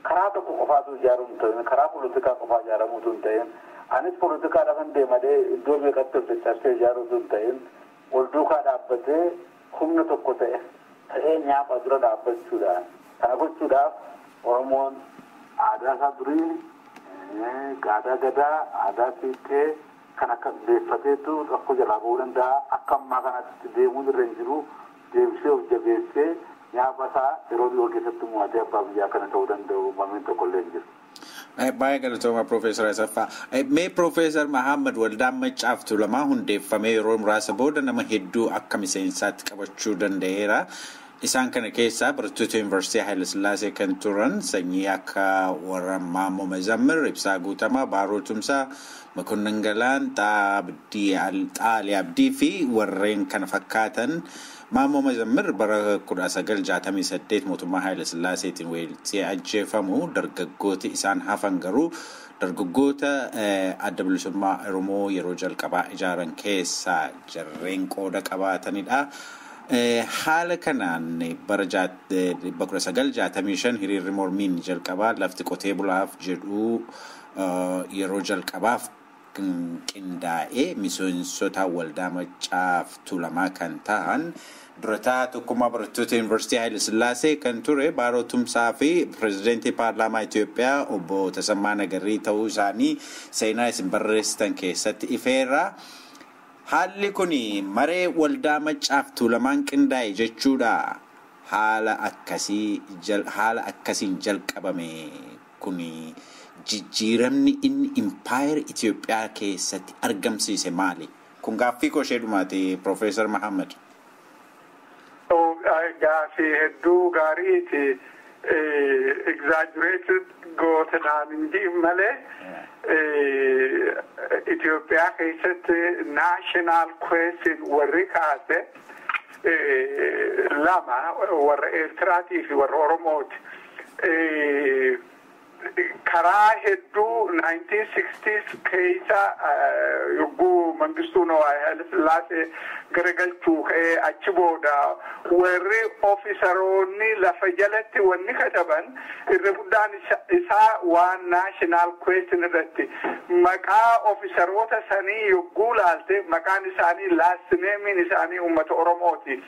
karaa tokko qofaatu ijaaruu hin ta'in, karaa polotikaa qofaa ijaaramuutu hin ta'in, anis polotikaadhaaf deemadee iddoo meeqatti of caccabsee ijaaruutu hin ta'in, wal duukaa dhaabbatee humna tokko ta'ee nyaapha dura dhaabbachuudhaan. Kana gochuudhaaf Oromoon aadaa isaa durii, aadaa gadaa, aadaa siiqqee kan akka beeffateetu rakkoo jalaa bahuu danda'a. Akka ammaa kanatti deemuun irra hin jiru. Deebisee of jabeessee nyaapha isaa yeroo dhiyoo keessatti mo'atee abbaa biyyaa kana ta'uu danda'u mameen tokko illee hin jiru. Baay'ee galatooma, Piroofeesar Asaffaa. Mee Piroofeesar Mahammad, waldaan Maccaaf Tuulamaa hundeeffamee yeroo muraasa booda nama hedduu akka miseensaatti qabachuu danda'eera. Isaan kana keessaa barattoota Yuunivarsiitii Haayilasillaasee kan turan sanyii akka warra Maammoo Mazammir, Ibsaa Guutamaa, Baaroo Tumsaa, Makonnin Galaan, Xaalii Abdii fi warreen kana fakkaatan. Maammoo Mazammir bara 1968 mootummaa Haayilesillaaseetiin weeltee ajjeefamu. Dargaggooti isaan hafan garuu dargaggoota Adda Bilisummaa Oromoo yeroo jalqabaa ijaaran keessaa jarreen qooda qabaatanidha. Haala kanaan bara 1965 hiriirri mormiin jalqabaa lafti qotee bulaaf jedhu yeroo jalqabaaf qindaa'ee miseensota waldaa Maccaaf Tuulamaa kan ta'an durataa tokkummaa barattoota Yuunivarsiitii Haayile Sillaasee kan ture Baaroo Tumsaa fi pirezidaantii paarlaamaa Itoophiyaa obbo Tasammaa Nagarii ta'uu isaanii seenaa isin barreessitan keessatti ifeera. Haalli kun maree waldaa Maccaaf Tuulamaan qindaa'e jechuudha. Haala akkasiin jalqabame kun jijjiiramni inni impaayera Itoophiyaa keessatti argamsiise maali? Kun gaaffii koo ishee dhumaati, Piroofeesar Mahammad. Gaaffii hedduu gaariiti. Exaggerated goote naan hin ji'in malee, Itoophiyaa keessatti national question warri kaase lama, warra Eertiraatii fi warra Oromooti. Karaa hedduu 1960s keessa yogguu Mangistuu Nawaay Haayilasillaasee garagalchuu ka'ee achi booda warri ofisaroonni lafa jalatti wanni kataban irra guddaan isaa waan national question irratti. Maqaa ofisaroota sanii yogguu laalte, maqaan isaanii, last name isaanii uummata Oromooti.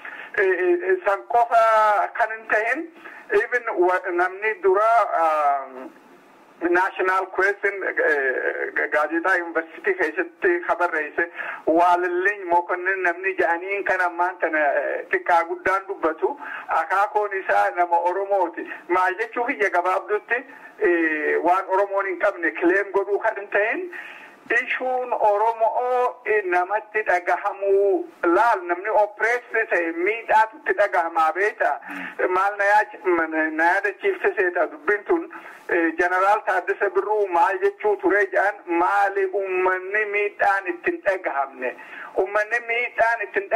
San qofa kan hin ta'in, even namni dura national question gaazexaa yuunivarsiitii keessatti kabarreesse Waalalliin Mokonnin namni jedhaniin kan ammaan tana xiqqaa guddaan dubbatu akaakoon isaa nama Oromooti. Maal jechuu kiyya, gabaabdutti waan Oromoon hin qabne claim godhuu kan hin ta'in Ishuun Oromoo namatti dhagahamuu laal, namni oppressed ta'e miidhaatu itti dhagahamaa beekta. Maal na yaadachiifte seeta dubbiin tun? Jeneraal Taaddasa Birruu maal jechuu ture jedhan, maali uummanni miidhaan ittiin dhagahamne? Uummanni miidhaan ittiin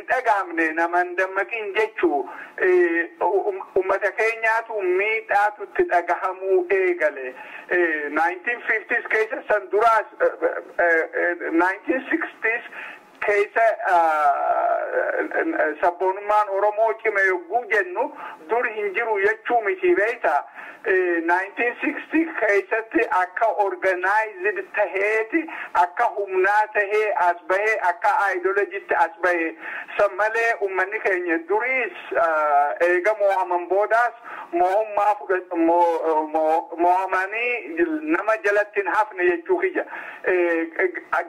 dhagahamne nama hin dammaqin jechuu. Uummata keenyaatu miidhaatu itti dhagahamuu eegale. 1950s keessa, san duraas 1960s keessa sabboonummaan Oromoo cime yogguu jennu dur hin jiru jechuu miti beekta. 1960 keessatti akka organized taheeti, akka humnaa tahee as bahee, akka ideologiitti as bahee. San malee uummanni keenya duriis eega moo'aman boodaas moo'ummaa moo'amanii nama jalatti hin hafne jechuu kiyya.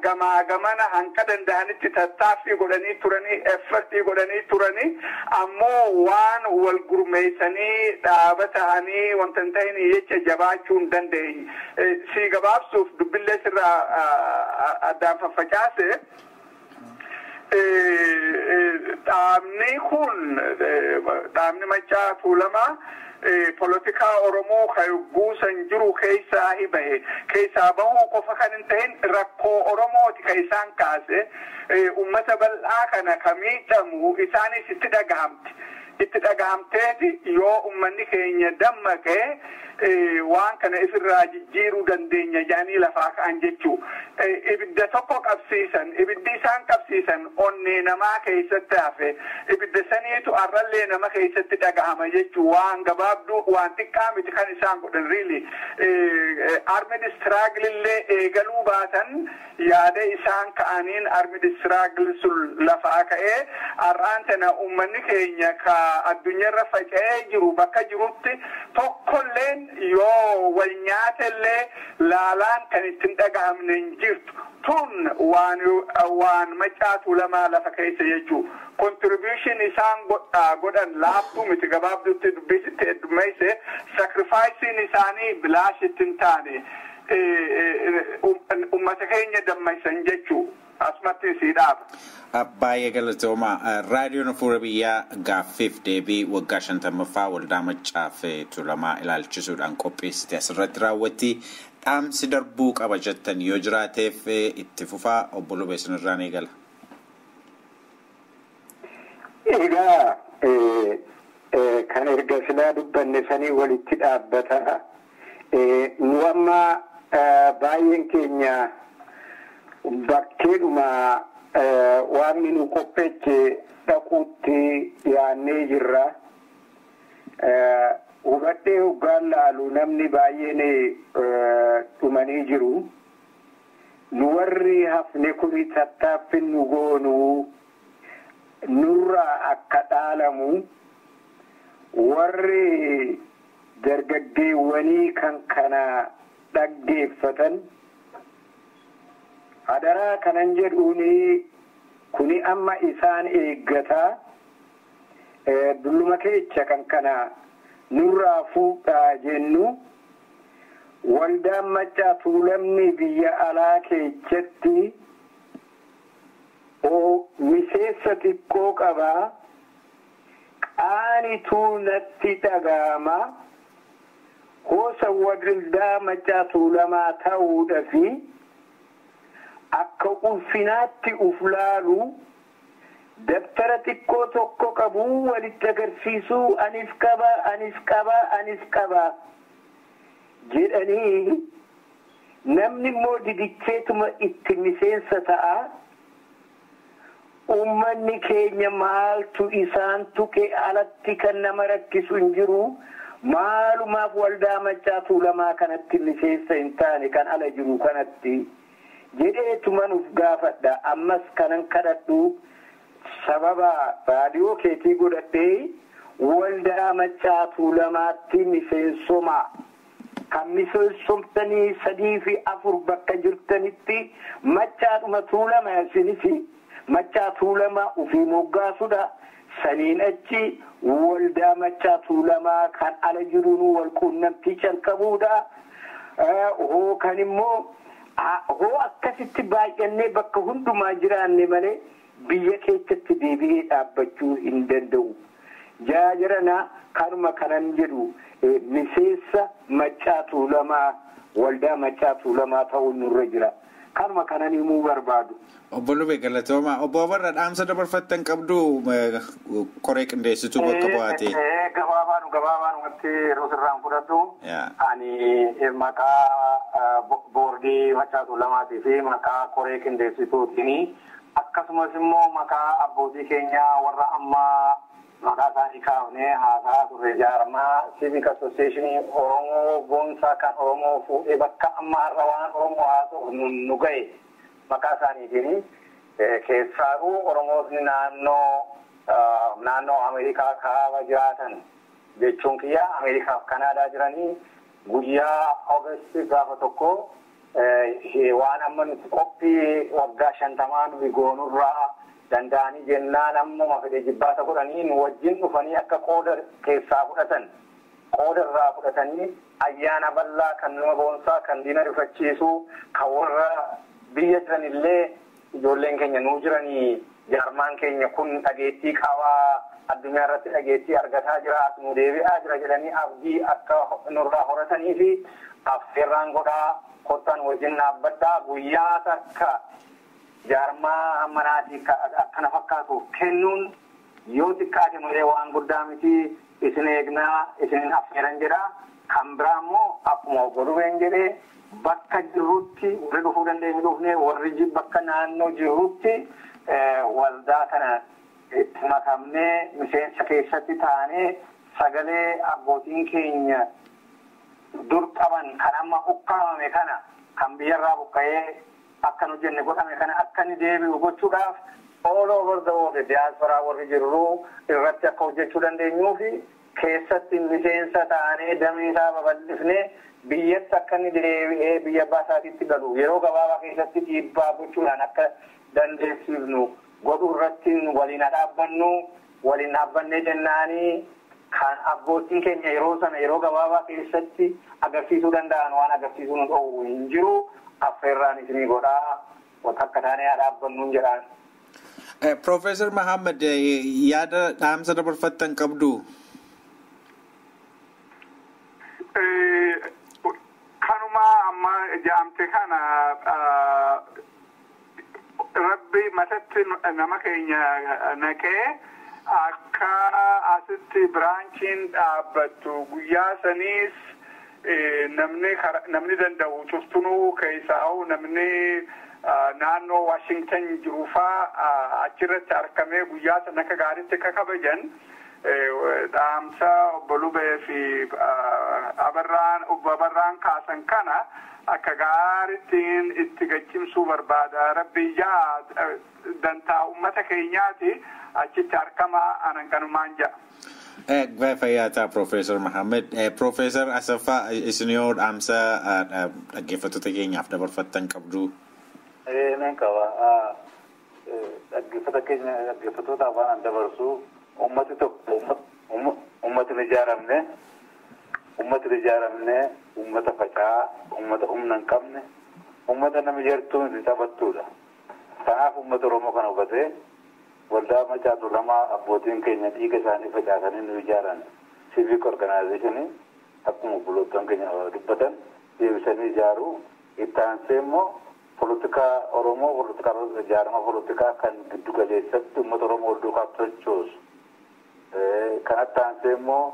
Gamaa gamana hanqa danda'anitti tattaaffii godhanii turanii, effortii godhanii turanii, ammoo waan wal gurmeessanii dhaaba ta'anii wanta hin ta'in jecha jabaachuu hin dandeenye. Si gabaabsuuf, dubbillee sirraa addaan faffacaase. Dhaabni kun, dhaabni Maccaa Tuulamaa, polotikaa Oromoo kan guusan jiru keessaa bahe. Keessaa bahuu qofa kan hin ta'in, rakkoo Oromooti kan isaan kaase. Uummata bal'aa kana ka miidhamu isaanis itti dhagahamti. Itti dhagahamteeti yoo uummanni keenya dammaqee waan kana ifirraa jijjiiruu dandeenya jedhanii lafaa ka'an jechuu. Ibidda tokko qabsiisan, ibiddi isaan qabsiisan onnee namaa keessatti hafe, ibidda saniitu arrallee nama keessatti dhagahama jechuu. Waan gabaabduu, waan xiqqaa miti kan isaan godhan really. Armed struggle illee eegaluu baatan, yaada isaan ka'aniin armed struggle sun lafaa ka'ee har'aan tana uummanni keenya ka addunyaarra faca'ee jiru bakka jirutti tokkolleen yoo wal nyaatellee laalaan kan ittiin dhagahamne hin jirtu. Tun waan Maccaa Tuulamaa lafa keessa jechuu. Contribution isaan godhan laaftuu miti. Gabaabduutti dubbisitti heddummeesse, sacrificing isaanii bilaashitti hin taane, ummata keenya dammaysan jechuu. Asumatti sii dhaaba. Baay'ee galatooma. Raadiyoon Afuura Biyyaa gaaffiif deebii waggaa 50ffaa Waldaa Maccaaf Tuulamaa ilaalchisuudhaan qopheessite asirratti raawwatti. Dhaamsi darbuu qaba jettan yoo jiraateef itti fufaa, obbo Lubee, isinirraan eegala. Egaa kan erga silaa dubbanne sanii walitti dhaabbata. Nu amma baay'een keenya bakkeedhuma waaqni nu qopheeche dhaquutti dhiyaannee jirra. Hubadhee hoggaan laalu namni baay'een dhumanii jiru. Nu warri hafne kuni tattaaffin nu goonu nurraa akka dhaalamu, warri dargaggeewwanii kan kana dhaggeeffatan hadaraa kanan jedhuuni, kuni amma isaan eeggataa, dulluma keecha kan kana nurraa fuudhaa jennu, Waldaan Maccaa Tuulamni biyya alaa keechatti miseensa xiqqoo qabaa, qaanituu natti dhaga'ama. Hoosa Waldaa Maccaa Tuulamaa ta'uudha fi akka ulfinaatti uf laalu, dabtara xiqqoo tokko qabu walitti agarsiisuu, anis qaba, anis qaba, anis qaba jedhanii, namni immoo didicheetuma itti miseensa ta'a. Uummanni keenya maaltu isaan tuqe? Alatti kan nama rakkisu hin jiru. Maalumaaf Waldaa Maccaa Tuulamaa kanatti miseensa hin taane kan ala jiru kanatti jedheetuman uf gaafadha. Ammas kanan kadhadhu, sababa raadiyoo keetii godhadhee, Waldaa Maccaa Tuulamaatti miseensoma. Kan miseensomtanii sadii fi afur bakka jirtanitti Maccaadhuma Tuulama isinis Maccaa Tuulamaa ofii moggaasudha. Saniin achi Waldaa Maccaa Tuulamaa kan ala jiruun wal quunnamtii calqabuudha. Hoo kan immoo Hoo akkasitti baay'annee bakka hundumaa jiraanne malee biyya keessatti deebi'ee dhaabbachuu hin danda'u. Jaajirana kanuma kanan jedhu miseensa Maccaa Tuulamaa waldaa Maccaa Tuulamaa ta'uun nurra jira. Kanuma kanan himuu barbaadu. Obbo Lubee galatooma. Obbo Abarraa dhaamsa dabarfattan qabdu koree qindeessituu bakka bu'aate. Gabaabaan yeroo sirraan fudhadhu. Ani maqaa boordii Maccaa Tuulamaatii fi maqaa koree qindeessituutiin akkasumas immoo maqaa abbootii keenyaa warra ammaa maqaa isaanii kaafnee haasaa turre jaarmaa Civic Association Oromoo boonsaa kan Oromoo fuudhee bakka amma har'a waan Oromoo haasa'u nu ga'e maqaa isaaniitiin keessaadhuu Oromootni naannoo Ameerikaa kaaba jiraatan jechuun kiyya Ameerikaaf Kanaadaa jiranii guyyaa Oogasti gaafa tokko waan amma nuti qophii waggaa 50 nuyi goonurraa danda'anii jennaan ammuma fedhe jibbaata godhanii nu wajjin dhufanii akka qooda keessaa fudhatan qooda irraa fudhatanii ayyaana bal'aa kan nama boonsaa kan diina rifachiisu kan warra biyya jiranillee ijoolleen keenya nuu jiranii jaarmaan keenya kun dhageettii qabaa addunyaa irratti dhageettii argataa jira as nu deebi'aa jira jedhanii abdii akka nurraa horatanii fi affeerraan godhaa kottaan wajjin dhaabbadhaa guyyaa takka jaarmaa manaatii akkana fakkaatu kennuun yoo xiqqaate malee waan guddaa miti isin eegnaa isin affeeran jedha. Kan biraa immoo akkuma obbo Lubeen jedhee bakka jirrutti warri dhufuu dandeenyu dhufnee warri bakka naannoo jirrutti waldaa kana itti makamnee miseensa keessatti taanee sagalee abbootiin keenya dur qaban kan amma ukkaamame kana kan biyyarraa buqqa'ee akka nu jenne godhame kana akka inni deebi'u gochuudhaaf all over the world diaspora warri jirru irratti akka hojjechuu dandeenyuu fi keessatti miseensa taanee damee isaa babal'ifnee biyyatti akka inni deebi'ee biyya abbaa isaatiitti galu yeroo gabaabaa keessatti dhiibbaa gochuudhaan akka dandeessifnu godhuu irratti waliin dhaabbannu waliin dhaabbannee jennaanii kan abbootiin keenya yeroo sana yeroo gabaabaa keessatti agarsiisuu danda'an waan agarsiisuu nu dhoowwu hin jiru. Affeerraan isinii godhaa akka taanee dhaabbannuun jedhaan. Profeesar Mahammad yaada dhaamsa dabarfattan qabdu. Kanuma amma jaamte kana rabbi matatti nama keenya naqee akka asitti biraanchiin dhaabbattu guyyaa saniis namni danda'u cuftunuu keessaa'u namni naannoo Waashingtan jirufaa achirratti argamee guyyaa sana akka gaariitti akka kabajan dhaamsa obbo Lubee fi obbo Abarraan kaasan kana akka gaarittiin itti gachimsuu barbaada. Rabbi yaa dantaa uummata keenyaati achitti argama anan kanumaan jedha. Fayyaa Profeesar Mahammad. Profeesar Asaffaa isin yoo dhaamsa dhaggeeffattoota keenyaaf dabarfattan qabdu. Nan qaba. Dhaggeeffattoota afaan dabarsu uummati tokko uummati hin ijaaramne uummata faca'aa uummata humna hin qabne uummata nama jartuun itti taphattuudha. Kanaaf uummata Oromoo kana hubatee waldaa Maccaa Tuulamaa abbootiin keenya dhiiga isaanii facaasanii nu ijaaran civic organization akkuma obboloottan keenya dubbatan deebisanii ijaaruu itti aansee immoo polotikaa Oromoo polotikaa ijaarama polotikaa kan giddu galeessatti uummata Oromoo wal duukaa sochoosu. Kanatti aansee immoo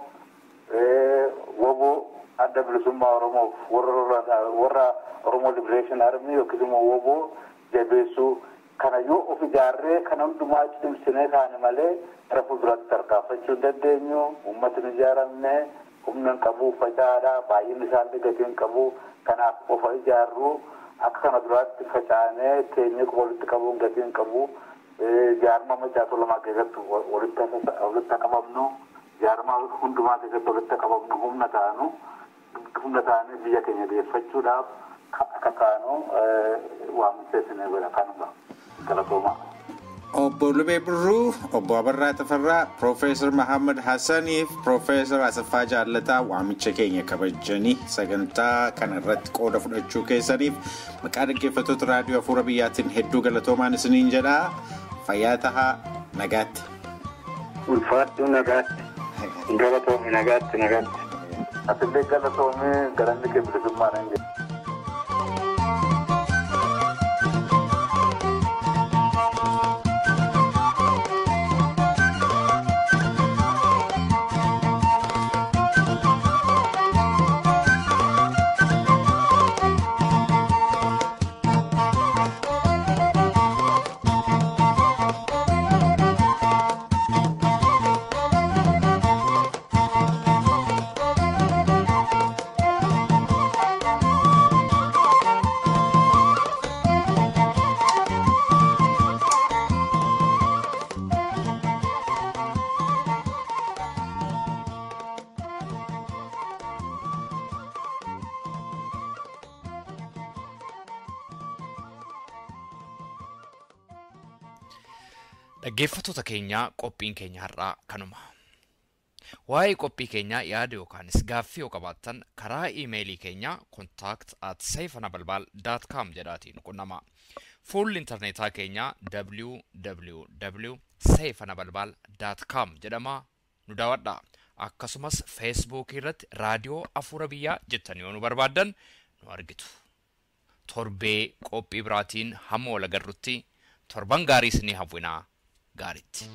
woboo adda bilisummaa Oromoof warra Oromoo Liberation Army yookiis immoo woboo jabeessuu kana yoo of ijaarree kana hundumaa cimsinee kaane malee gara fuulduraatti tarkaanfachuu hin dandeenyu. Uummatni hin ijaaramne humna hin qabu faca'aadha baay'inni isaallee gatii hin qabu. Kanaaf of ijaarruu akka kana duraatti facaanee teenyee walitti qabuun gatii hin qabu. Jaarmaa Maccaa Tuulamaa keessatti walitti qabamnu jaarmaa hundumaa keessatti walitti qabamnu humna taanee biyya keenya deeffachuudhaaf akka taanu waamicha isinii godha kanuma. Galatooma. Obbo Lubee Birruu, Obbo Abarraa Tafarraa, Piroofeesar Mahammad Hassaniif Piroofeesar Asaffaa Jaallataa waamicha keenya kabajanii sagantaa kana irratti qooda fudhachuu keessaniif maqaa dhaggeeffattoota raadiyoo Afuura Biyyaatiin hedduu galatoomaan isiniin jedha. Fayyaa tahaa, nagaatti. Ulfaadhu, nagaatti. Galatoomi, nagaatti, nagaatti. Atillee galatoomii, galanni kee bilisummaa nan jedha. Dhaggeeffattoota keenyaa, qophiin keenya har'aa kanuma. Waa'ee qophii keenyaa yaada yookaanis gaaffii yoo qabaattan karaa iimeelii keenyaa contact@seifanabalbal.com jedhaatiin qunnama. Fuulli intarneetaa keenyaa www.seifanabalbal.com jedhama, nu daawwadha. Akkasumas Feesbuukii irratti Raadiyoo Afuura Biyyaa jettanii yoo nu barbaaddan nu argitu. Torbee qophii biraatiin hamma wal agarrutti torban gaarii isinii hawwinaa, gaariitti.